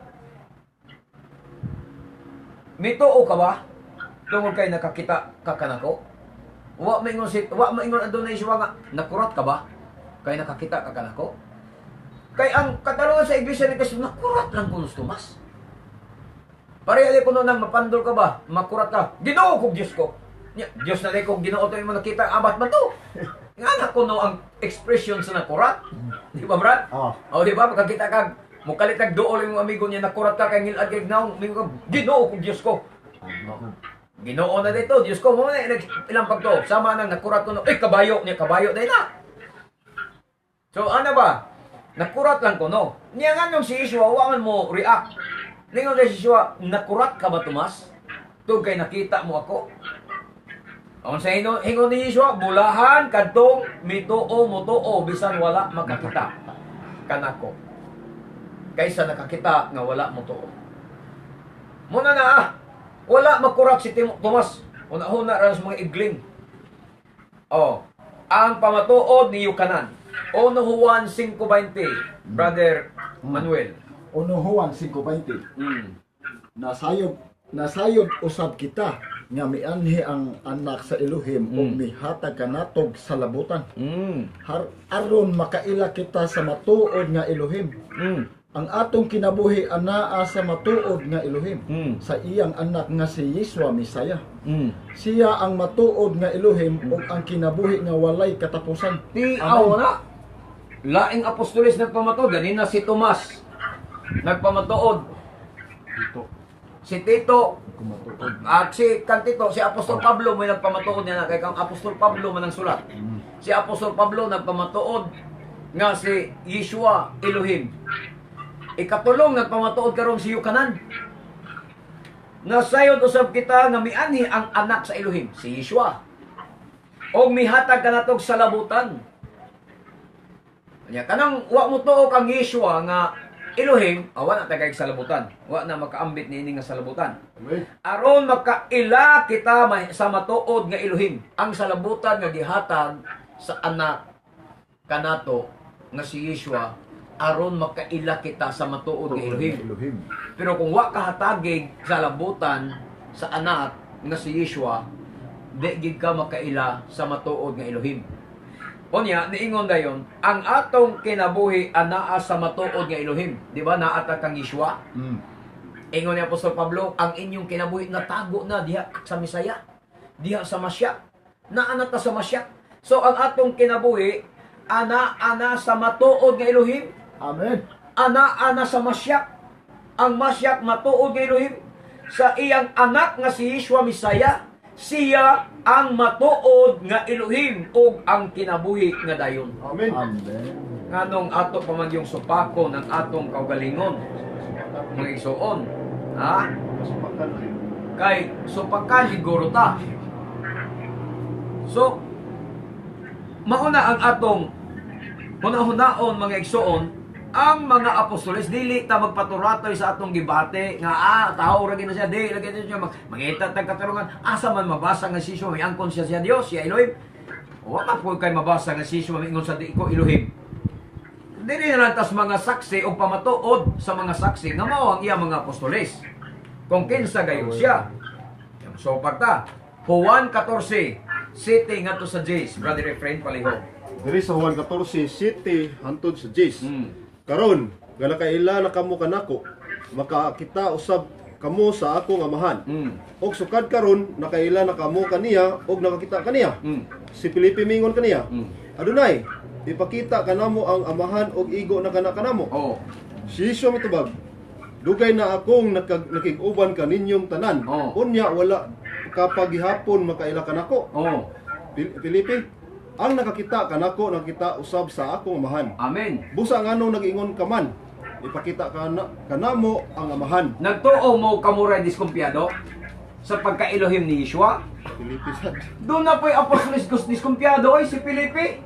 Mituo ka ba? Tungod kay nakakita ka kanako? Wa maingon Adonai Yeshua nga nakurat ka ba? Kay nakakita ka kanako? Kay ang katarungan sa iglesia ni Kristo, nakurat lang kuno si Tomas. Pareha di kuno nang mapandol ka ba? Makurat ka. Ginoo ko Dios ko. Nya, Dios na di ko Ginoo to imo nakita abat man to. Nga na kuno ang expression sa nakurat. Di ba, Brad? Ah. O di ba makakita ka mukalit kag duol imong amigo niya nakurat ka kay ngilad kay naong mingon ka Ginoo ko Dios ko. Ginoo na dito, Dios ko mo na ilang pagto. Sama nang nakurat ko no, eh kabayo niya kabayo dai na. So ano ba? Nakurat lang ko no. Niya nga nung si Yeshua wa man mo react. Ningon kay si Yeshua, nakurat ka ba Tomas? Tug kay nakita mo ako. Ang sa hingon, hingon ni Yeshua, bulahan kadtong mituo motuo bisan wala makakita kanako. Kaysa nakakita nga wala motuo. Muna na ah, wala makurat si Tomas. Una-una ra sa mga igling. Oh, ang pamatuod ni Yukanan. 1 Juan 5:20, Brother Manuel. 1 Juan 5:20. Nasayod usab kita nga mianhi ang anak sa Elohim ug mihatag kanatog sa labutan. Aron makaila kita sa matuod nga Elohim. Ang atong kinabuhi anaa sa matuod nga Elohim. Sa iyang anak nga si Yeshua Mesaya. Siya ang matuod nga Elohim ug ang kinabuhi nga walay katapusan. Tiaw na. Laing apostolis nagpamatuod ganina si Tomas. Nagpamatuod Dito. si Tito Kumatuod. at si kan Tito, si Apostol Pablo may nagpamatuod niya na kay kang Apostol Pablo man ang sulat. Si Apostol Pablo nagpamatuod nga si Yeshua Elohim. Ikatulong nagpamatuod karon si Yukanan. Nasayod usab kita nga mianhi ang anak sa Elohim, si Yeshua. Og mihatag kanatog sa labutan. Nya kanang wa mo tuo kang Yeshua nga Elohim, wa na tagay sa labutan. Wa na makaambit niini nga sa labutan. Amen. Aron makaila kita sa matuod nga Elohim, ang salabutan nga gihatag sa anak kanato nga si Yeshua, aron makaila kita sa matuod nga Elohim. Elohim. Pero kung wa kahatagig sa labutan sa anak nga si Yeshua, di gid ka makaila sa matuod nga Elohim. Unya, niingon dayon, ang atong kinabuhi anaa sa matuod nga Elohim. Di ba naa ta kang Yeshua? Ingon ni Apostol Pablo, ang inyong kinabuhi natago na diha sa Misaya, diha sa Masyak. Naa na ta sa Masyak. So ang atong kinabuhi ana-ana sa matuod nga Elohim. Amen. Ana-ana sa Masyak. Ang Masyak matuod nga Elohim sa iyang anak nga si Yeshua Mesaya, siya ang matuod nga Elohim ug ang kinabuhi nga dayon. Amen. Amen. Nganong ato pa man yung supakon ang atong kaugalingon, mga igsuon, ha? Masupakan rin. Kay supakan siguro ta. So mauna ang atong hunahunaon mga igsuon, ang mga apostoles dili ta magpaturatoy sa atong gibate nga tao ra gid na siya, di ra gid na siya mangita tag katarungan, asa man mabasa nga si Yeshua may angkon siya siya Dios, siya Elohim. Wa man po kay mabasa nga si Yeshua maingon sa di ko Elohim. Dili na lang tas mga saksi o pamatuod sa mga saksi nga mao ang iya mga apostoles. Kung kinsa gayon siya. So pagta Juan 14 City ngadto sa Jace, Brother Efrain palihog. Diri sa Juan 14 City hantod sa Jace. Karon nga nakaila na kamo kanako, makakita usab kamo sa akong amahan. Og sukad karon nakaila na kamo kaniya og nakakita kaniya. Si Felipe mingon kaniya. Adonai, ipakita kanamo ang amahan og igo na kana kanamo. Oh. Si Yeshua mitubag, dugay na akong nakig-uban kaninyong tanan. Oh. Unya wala kapagihapon makaila kanako. Oh. Felipe, ang nakakita kanako nakita usab sa akong amahan. Amen. Busa nganong nag-ingon ka man, ipakita kanamo ang amahan. Nagtuo mo kamuray diskumpiyado. sa pagka-Elohim ni Yeshua? Felipe sad. Doon na po'y apostolis diskumpiyado oy si Felipe.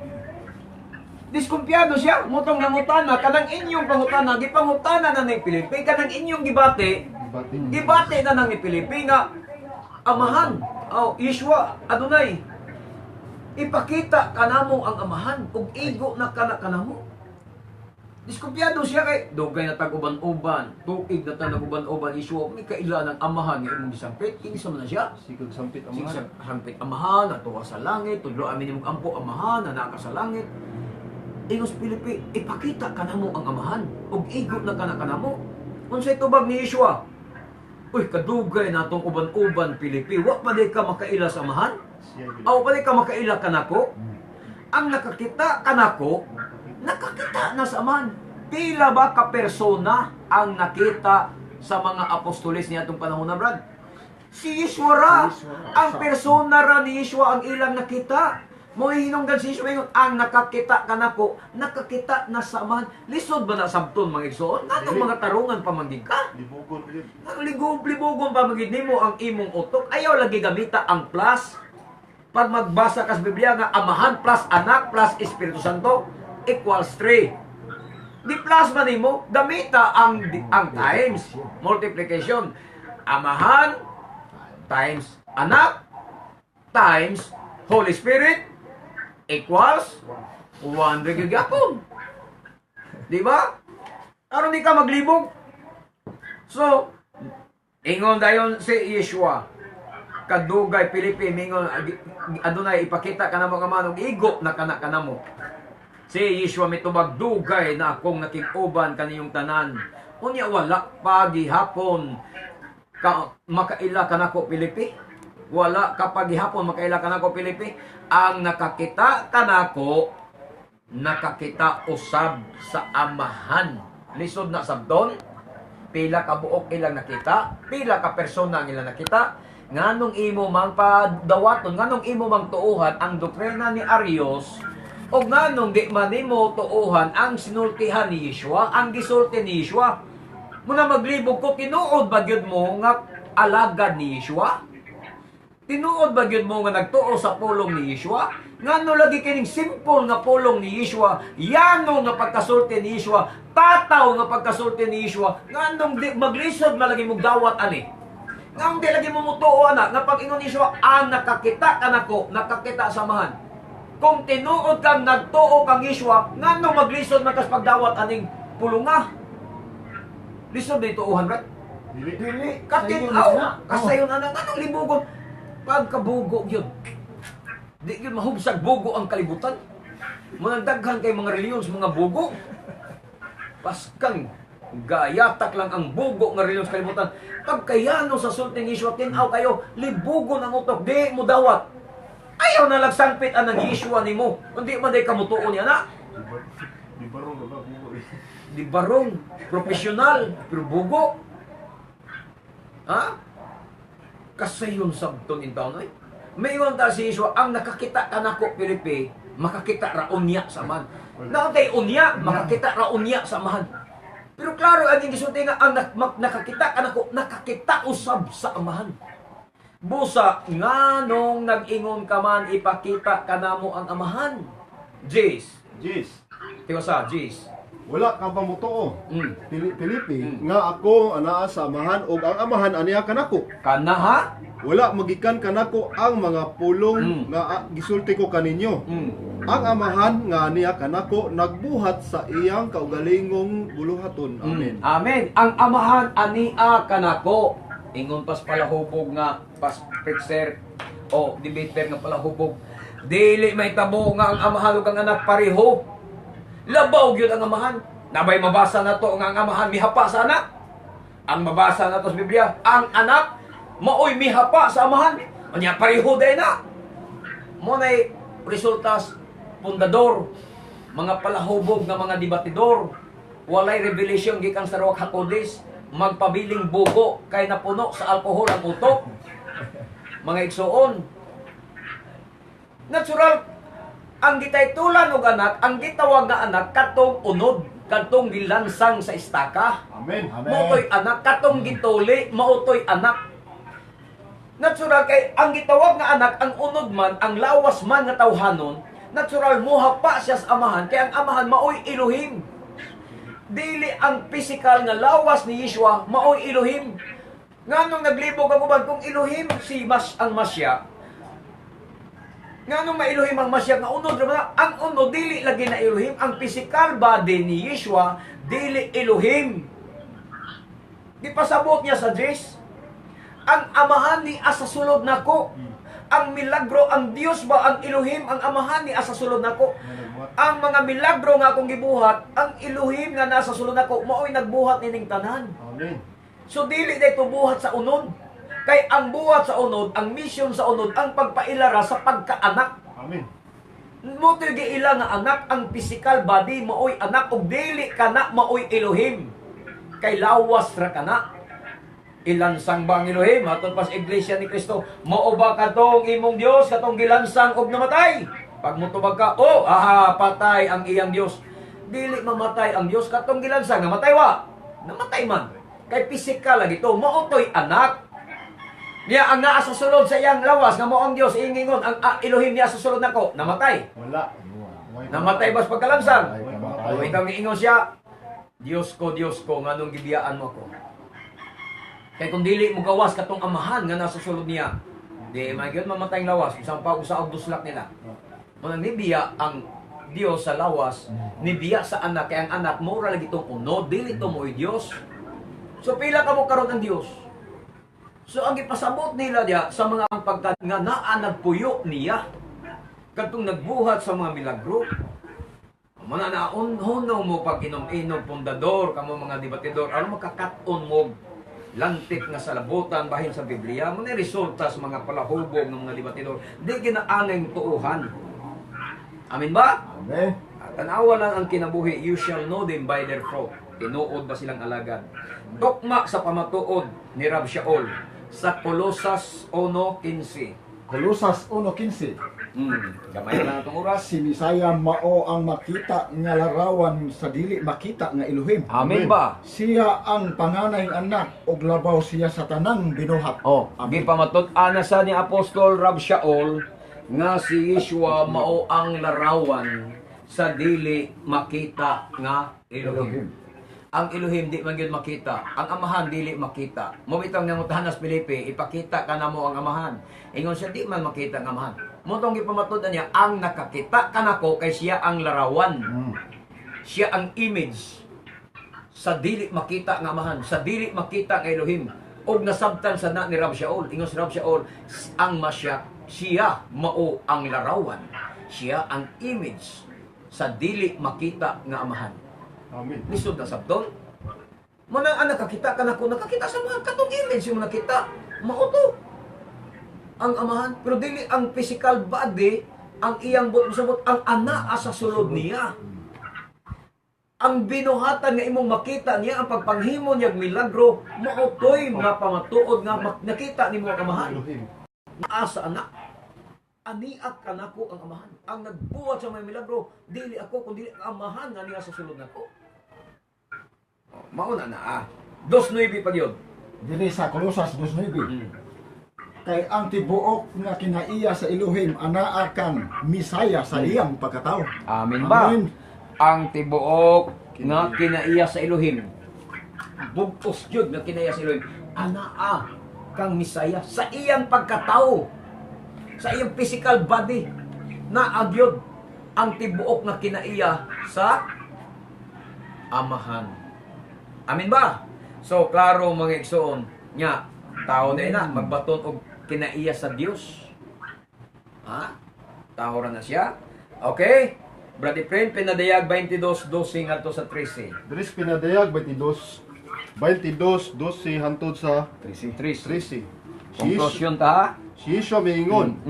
Diskumpiyado siya, mutong nangutana kanang inyong pangutana, gipangutana na ni Felipe, kanang inyong gibati, Gibati. gibati na nang ni Felipe nga amahan, oh, Yeshua Adonai. Ipakita kanamo ang amahan ug igo na kana kanamo. Diskumpiyado siya kay dugay na tag uban-uban, tuig na tag uban-uban Yeshua, may kaila ng amahan nga imong gisampit, kinsa man na siya? Sikag sampit amahan. Sige, sampit amahan, natuwa sa langit, tudlo amin imong ampo amahan, na ka sa langit. Ingos Felipe, ipakita kanamo ang amahan ug igo na kana kanamo. Unsay tubag ni Yeshua? Uy, kadugay na atong uban-uban Felipe, wa pa di ka makaila sa amahan? Aw pa di ka makaila kanako? Ang nakakita kanako, nakakita na sa amahan. Pila ba ka persona ang nakita sa mga apostoles niya atong panahon na, Brad? Si Yeshua ra. Ang persona ra ni Yeshua ang ilang nakita. Mohinungdan si Yeshua ingon, ang nakakita kanako, nakakita na sa amahan. Lisod ba na sabton mga igsoon? Nganong mga tarungan pa man gid ka? Libugon gyud. Ang libugon pa man gid nimo ang imong utok. Ayaw lagi gamita ang plus. Pag magbasa ka sa Biblia nga amahan plus anak plus Espiritu Santo equals 3. Di plus man nimo, gamita ang times multiplication. Amahan times anak times Holy Spirit equals 1 gyapon. Di ba? Aron di ka maglibog. So, ingon dayon si Yeshua, kadugay Felipe mingon adunay ipakita kanamo ang amahan ug igo na kana kanamo. Si Yeshua mitubag, dugay na akong nakig-uban kaniyong tanan. Unya wala pa gihapon ka, makaila kanako Felipe. Wala ka pa gihapon makaila kanako Felipe. Ang nakakita kanako, nakakita usab sa amahan. Lisod na sabton. Pila ka buok ilang nakita, pila ka persona ang ilang nakita. Nganong imo mang padawaton, nganong imo mang tuuhan ang doktrina ni Arius, o nganong di man nimo tuuhan ang sinultihan ni Yeshua, ang gisulti ni Yeshua. Muna maglibog ko, tinuod ba gyud mo nga alagad ni Yeshua? Tinuod ba gyud mo nga nagtuo sa pulong ni Yeshua? Ngano lagi kining simple nga pulong ni Yeshua, yano nga pagkasulti ni Yeshua, tataw nga pagkasulti ni Yeshua, nganong di maglisod malagi mo dawat ani? Nganong di lagi mo mutuo ana nga pag ingon ni Yeshua, ang nakakita kanako, nakakita sa amahan. Kung tinuod kang nagtuo kang Yeshua, nganong maglisod man kas pagdawat aning pulunga? Lisod na ituuhan, right? Dili. Katin-aw, kasayon ana, nganong libugon? Pagkabugo yun. Di yun mahubsag bugo ang kalibutan. Mga daghan kay mga reliyon sa mga bugo. Paskang gayatak lang ang bugo nga reliyon sa kalibutan. Pagkayano sa sulti ni Yeshua, tin-aw kayo, libugo ng utok, di mo dawat. Ayaw na lagsangpit ang Yeshua nimo. Kundi man day kamutuo niya na. Di barong ba bugo. Di barong, profesional, pero bugo. Ha? Kasayon sabton in taon ay. Mayon ta si Yeshua, ang nakakita kanako Felipe, makakita ra unya sa man. Naontay unya, makakita ra unya sa man. Pero klaro ang gisulti nga ang nakakita kanako, nakakita usab sa amahan. Busa nganong nag-ingon ka man ipakita kanamo ang amahan. Jis. Jis. Tiwasa, Jis. Wala ka pa motuo. Felipe, nga ako anaa sa amahan ug ang amahan aniya kanako. Kanaha? Wala magikan kanako ang mga pulong nga gisulti ko kaninyo. Ang amahan nga aniya kanako nagbuhat sa iyang kaugalingong buluhaton. Amen. Amen. Ang amahan aniya kanako. Ingon pas palahubog nga pas preacher o debater nga palahubog. Dili may tabo nga ang amahan ug ang anak pareho. Labaw gyud ang amahan. Nabay mabasa nato nga ang amahan mihapa sa anak. Ang mabasa nato sa Biblia, ang anak maoy mihapa sa amahan. Unya pareho day na. Mo nay resultas pundador, mga palahubog nga mga debatidor, walay revelation gikan sa Ruach HaKodesh, magpabiling bugo kay napuno sa alkohol ang utok. Mga igsoon, natural ang gitaytulan og anak, ang gitawag nga anak katong unod, katong gilansang sa istaka. Amen. Amen. Mautoy anak, katong gituli, mautoy anak. Natural kay ang gitawag nga anak, ang unod man, ang lawas man nga tawhanon, natural muhapa siya sa amahan kay ang amahan maoy Elohim. Dili ang physical nga lawas ni Yeshua maoy Elohim. Nganong naglibog ang uban kung Elohim si mas ang Masya? Nganong ma-Elohim ang Masya nga unod ra? Ang unod dili lagi na Elohim, ang physical body ni Yeshua dili Elohim. Gipasabot niya sa Diyos. Ang amahan ni asa sulod nako. Ang milagro, ang Dios ba, ang Elohim, ang amahan ni asa sulod nako. Ang mga milagro nga akong gibuhat, ang Elohim nga nasa sulod nako, mao'y nagbuhat nining tanan. Amen. So dili dayto buhat sa unod. Kay ang buhat sa unod, ang mission sa unod, ang pagpailara sa pagkaanak. Amen. Mo giila nga anak, ang physical body mao'y anak ug dili kana mao'y Elohim. Kay lawas ra kana. Ilansang ba ang Elohim? Hatod pa sa Iglesia ni Kristo, mao ba katong imong Dios katong gilansang og namatay? Pag mutubag ka, oh, aha, patay ang iyang Dios. Dili mamatay ang Dios katong gilansang, namatay wa? Namatay man. Kay physical lagi to, mao to'y anak. Niya ang naa sa sulod sa iyang lawas nga mao ang Dios ingingon ang Elohim niya sa sulod nako, namatay. Wala. Namatay bas pagkalansang? Ay, O ikaw giingon siya, Dios ko, Dios ko, nganong gibiyaan mo ako? Kay kung dili mo gawas katong amahan nga nasa sulod niya, di man gyud mamatay ang lawas, bisan pa usa og duslak nila. Muna nibiya ang Dios sa lawas, nibiya sa anak, kay ang anak mura lagi tong unod, dili to mo'y Dios. So pila ka mo karon ang Dios? So ang gipasabot nila diya sa mga pagka nga naa nagpuyo niya kadtong nagbuhat sa mga milagro. Muna na hunong mo pag inom-inom pundador kamo mga debatidor, aron makakat-on mo lantik nga sa labutan bahin sa Biblia, mo ni resulta sa mga palahubog ng mga debatidor, di ginaangay tuuhan. Amen ba? Amen. Tanawa lang ang kinabuhi, you shall know them by their fruit. Tinuod ba silang alagad? Tukma sa pamatuod ni Rab Shaul sa Colosas 1:15. Colosas 1:15. Gamay lang atong oras. Si Misaya mao ang makita nga larawan sa dili makita nga Elohim. Amen ba? Siya ang panganay anak ug labaw siya sa tanang binuhat. Oh, gipamatud-an na sa ni Apostol Rab Shaul nga si Yeshua mao ang larawan sa dili makita nga Elohim. Ang Elohim di man gyud makita, ang amahan dili makita. Mo bitong nangutahan sa Felipe, ipakita ka namo ang amahan. Ingon siya di man makita ang amahan. Mo tong gipamatud-an niya ang nakakita kanako kay siya ang larawan. Siya ang image sa dili makita nga amahan, sa dili makita nga Elohim. Og nasabtan sa na ni Rab Shaul. Ingon si Rab Shaul, ang Masya, siya mao ang larawan. Siya ang image sa dili makita nga amahan. Amen. Lisod na sabton. Manang ang nakakita ka nako, nakakita sa mga katong image yung nakita. Mao to ang amahan, pero dili ang physical body ang iyang buot ang ana sa sulod niya. Ang binuhatan nga imong makita niya, ang pagpanghimo niya milagro, mao to'y nga pamatuod nga nakita nimo ang amahan. Naa sa anak. Aniak kanako ang amahan. Ang nagbuhat sa mga milagro, dili ako kundi ang amahan nga niya sa sulod nako. Mauna na ah. 2:9 pag yun. Dili sa Colosas 2:9. Kay ang tibuok nga kinaiya sa Elohim anaa kang Misaya sa iyang pagkatao. Amen ba? Amen. Ang tibuok nga kinaiya sa Elohim, bugtos jud nga kinaiya sa Elohim, anaa kang Misaya sa iyang pagkatao, sa iyang physical body, naa gyud ang tibuok nga kinaiya sa amahan. Amen ba? So klaro mga igsoon nya, tao na ina magbaton og kinaiya sa Dios. Ha? Tao ra na siya. Okay? Brother friend, Pinadayag 22:12 ngadto sa 13. Diri sa Pinadayag 22:12 hantod sa 13. 13. Konklusyon ta. Si Yeshua miingon,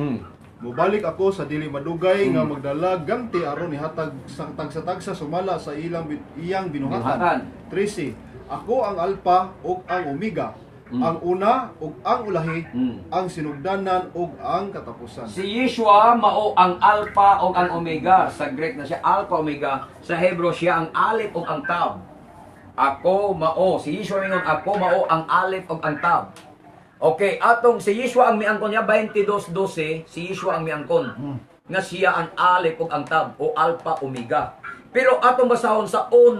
mobalik ako sa dili madugay nga magdala ganti aron ihatag sa tagsa-tagsa sumala sa ilang iyang binuhatan. 13. Ako ang Alpha ug ang Omega, ang una ug ang ulahi, ang sinugdanan ug ang katapusan. Si Yeshua mao ang Alpha ug ang Omega. Sa Greek na siya Alpha Omega, sa Hebrew siya ang Aleph ug ang Tav. Ako mao, si Yeshua mingon, ako mao ang Aleph ug ang Tav. Okay, atong si Yeshua ang miangkon niya 22:12, si Yeshua ang miangkon. Nga siya ang Alef ug ang Tab o Alpha Omega. Pero atong basahon sa 1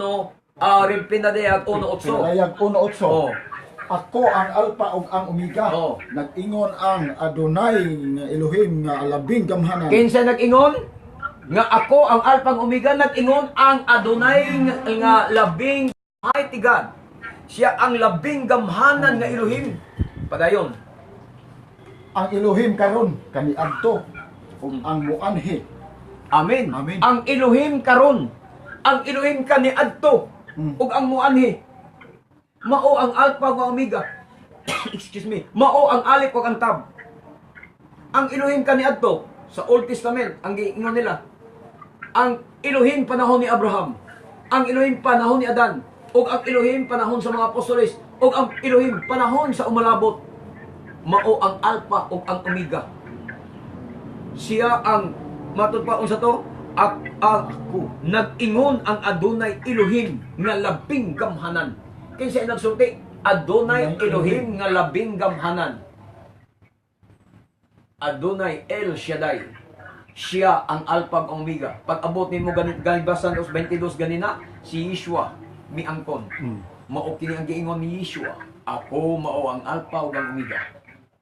Pinadayag 1:8. Pinadayag 1:8. Oh. Ako ang Alpha ug ang Omega. Oh. Nag-ingon ang Adonai nga Elohim nga labing gamhanan. Kinsa nag-ingon? Nga ako ang Alpha ug Omega, nag-ingon ang Adonai nga labing mighty God. Siya ang labing gamhanan nga Elohim. Padayon. Ang Elohim karon kaniadto ug ang muanhi. Amen. Amen. Ang Elohim karon, ang Elohim kaniadto ug ang muanhi. Mao ang Alpha ug ang Omega. Excuse me. Mao ang Alef ug ang Tab. Ang Elohim kaniadto sa Old Testament, ang giingon nila. Ang Elohim panahon ni Abraham, ang Elohim panahon ni Adan, ug ang Elohim panahon sa mga apostoles, ug ang Elohim panahon sa umalabot. Mao ang Alpha ug ang Omega. Siya ang matud pa unsa to? Ako nag-ingon ang Adonai Elohim nga labing gamhanan. Kinsa nagsulti? Adonai Elohim nga labing gamhanan. Adonai El Shaddai. Siya ang Alpha ug Omega. Pag abot nimo gani basan 22 ganina, si Yeshua miangkon. Mao kini ang giingon ni Yeshua. Ako mao ang Alpha ug ang Omega.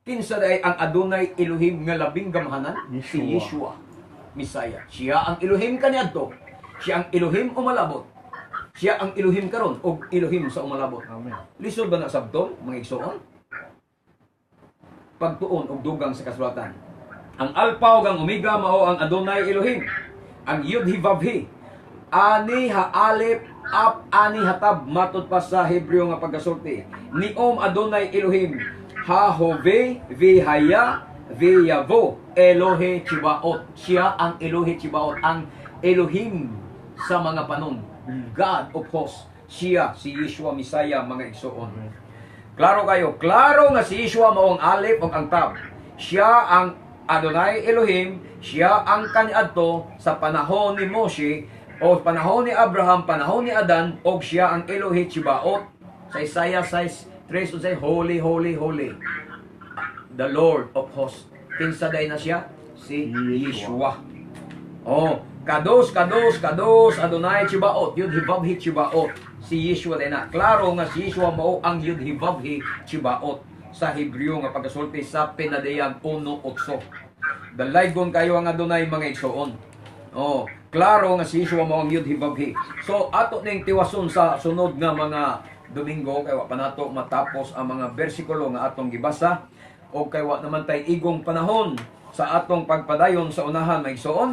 Kinsa day ang Adonai Elohim nga labing gamhanan? Si Yeshua. Yeshua Misaya. Siya ang Elohim kaniadto. Siya ang Elohim umalabot. Siya ang Elohim karon ug Elohim sa umalabot. Amen. Lisod ba na sabton, mga igsoon? Pagtuon og dugang sa kasulatan. Ang Alpha ug ang Omega mao ang Adonai Elohim. Ang Yud He Vav He. Ani ha Alef ap ani hatab matud pa sa Hebreo nga pagkasulti. Niom Adonai Elohim ha hove vihaya viyavo Elohe Chibaot. Siya ang Elohe Chibaot, ang Elohim sa mga panon. God of hosts. Siya si Yeshua Messiah, mga igsoon. Klaro kayo, klaro nga si Yeshua mao ang Alef ug ang Tab. Siya ang Adonai Elohim, siya ang kaniadto sa panahon ni Moshe o panahon ni Abraham, panahon ni Adan, og siya ang Elohe Chibaot. Sa Isaiah 6:3 unsay holy, holy, holy. The Lord of hosts. Kinsa day na siya? Si Yeshua. Oh, kados, kados, kados, Adonai Chibaot, Yud He Vav He Chibaot. Si Yeshua day na. Klaro nga si Yeshua mao ang Yud He Vav He Chibaot sa Hebreo nga pagkasulti sa Pinadayag 1:8. Dalaygon kayo ang Adonai, mga igsoon. Oh, klaro nga si Yeshua mao ang Yud He Vav He. So ato ning tiwason sa sunod nga mga Domingo kay wa pa nato matapos ang mga bersikulo nga atong gibasa o kay wa naman tay igong panahon sa atong pagpadayon sa unahan, mga igsoon.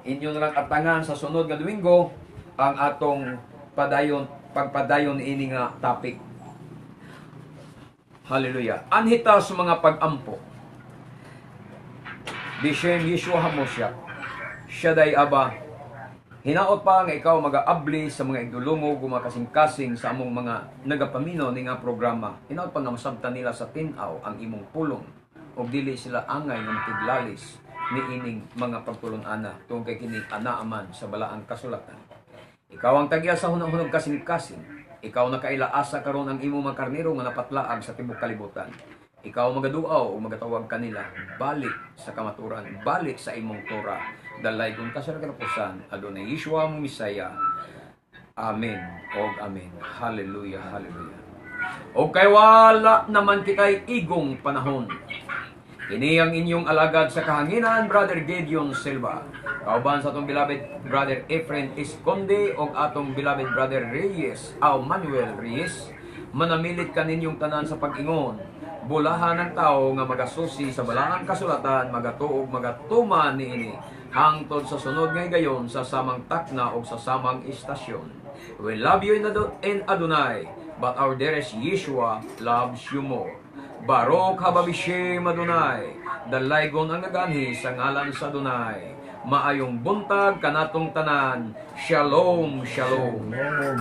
Inyo na lang atangan sa sunod nga Domingo ang atong padayon pagpadayon ini nga topic. Hallelujah. Anhita sa mga pag-ampo. Bishem Yeshua HaMoshiach, Shaddai Abba, hinaot pa nga ikaw magaabli sa mga igdulungog ug mga kasing-kasing sa among mga nagapaminaw ni nga programa. Hinaot pa nga masabtan nila sa tin-aw ang imong pulong ug dili sila angay nga makiglalis ni ining mga pagtulon-ana tungod kay kini anaaman sa balaang kasulatan. Ikaw ang tagya sa hunong-hunog kasing-kasing. Ikaw nakaila asa karon ang imong mga karnero nga napatlaag sa tibok kalibutan. Ikaw magaduaw o magatawag kanila balik sa kamaturan, balik sa imong Torah. Dalaygon ka sa katapusan, Adonai Yeshua mo Misaya. Amen og amen. Hallelujah, hallelujah. O kay wala naman kitay igong panahon. Kini ang inyong alagad sa kahanginan, Brother Gideon Silva. Kauban sa atong beloved Brother Efren Esconde o atong beloved Brother Reyes, aw Manuel Reyes. Manamilit kaninyong tanan sa pag-ingon. Bulahan ng tao nga magasusi sa balaang kasulatan, magatuog, magatuman niini hangtod sa sunod nga higayon sa samang takna o sa samang istasyon. We love you in Adonai, but our dearest Yeshua loves you more. Baruch haba bishem Adonai, dalaygon ang naganhi sa ngalan sa Adonai. Maayong buntag kanatong tanan. Shalom, shalom. Shalom.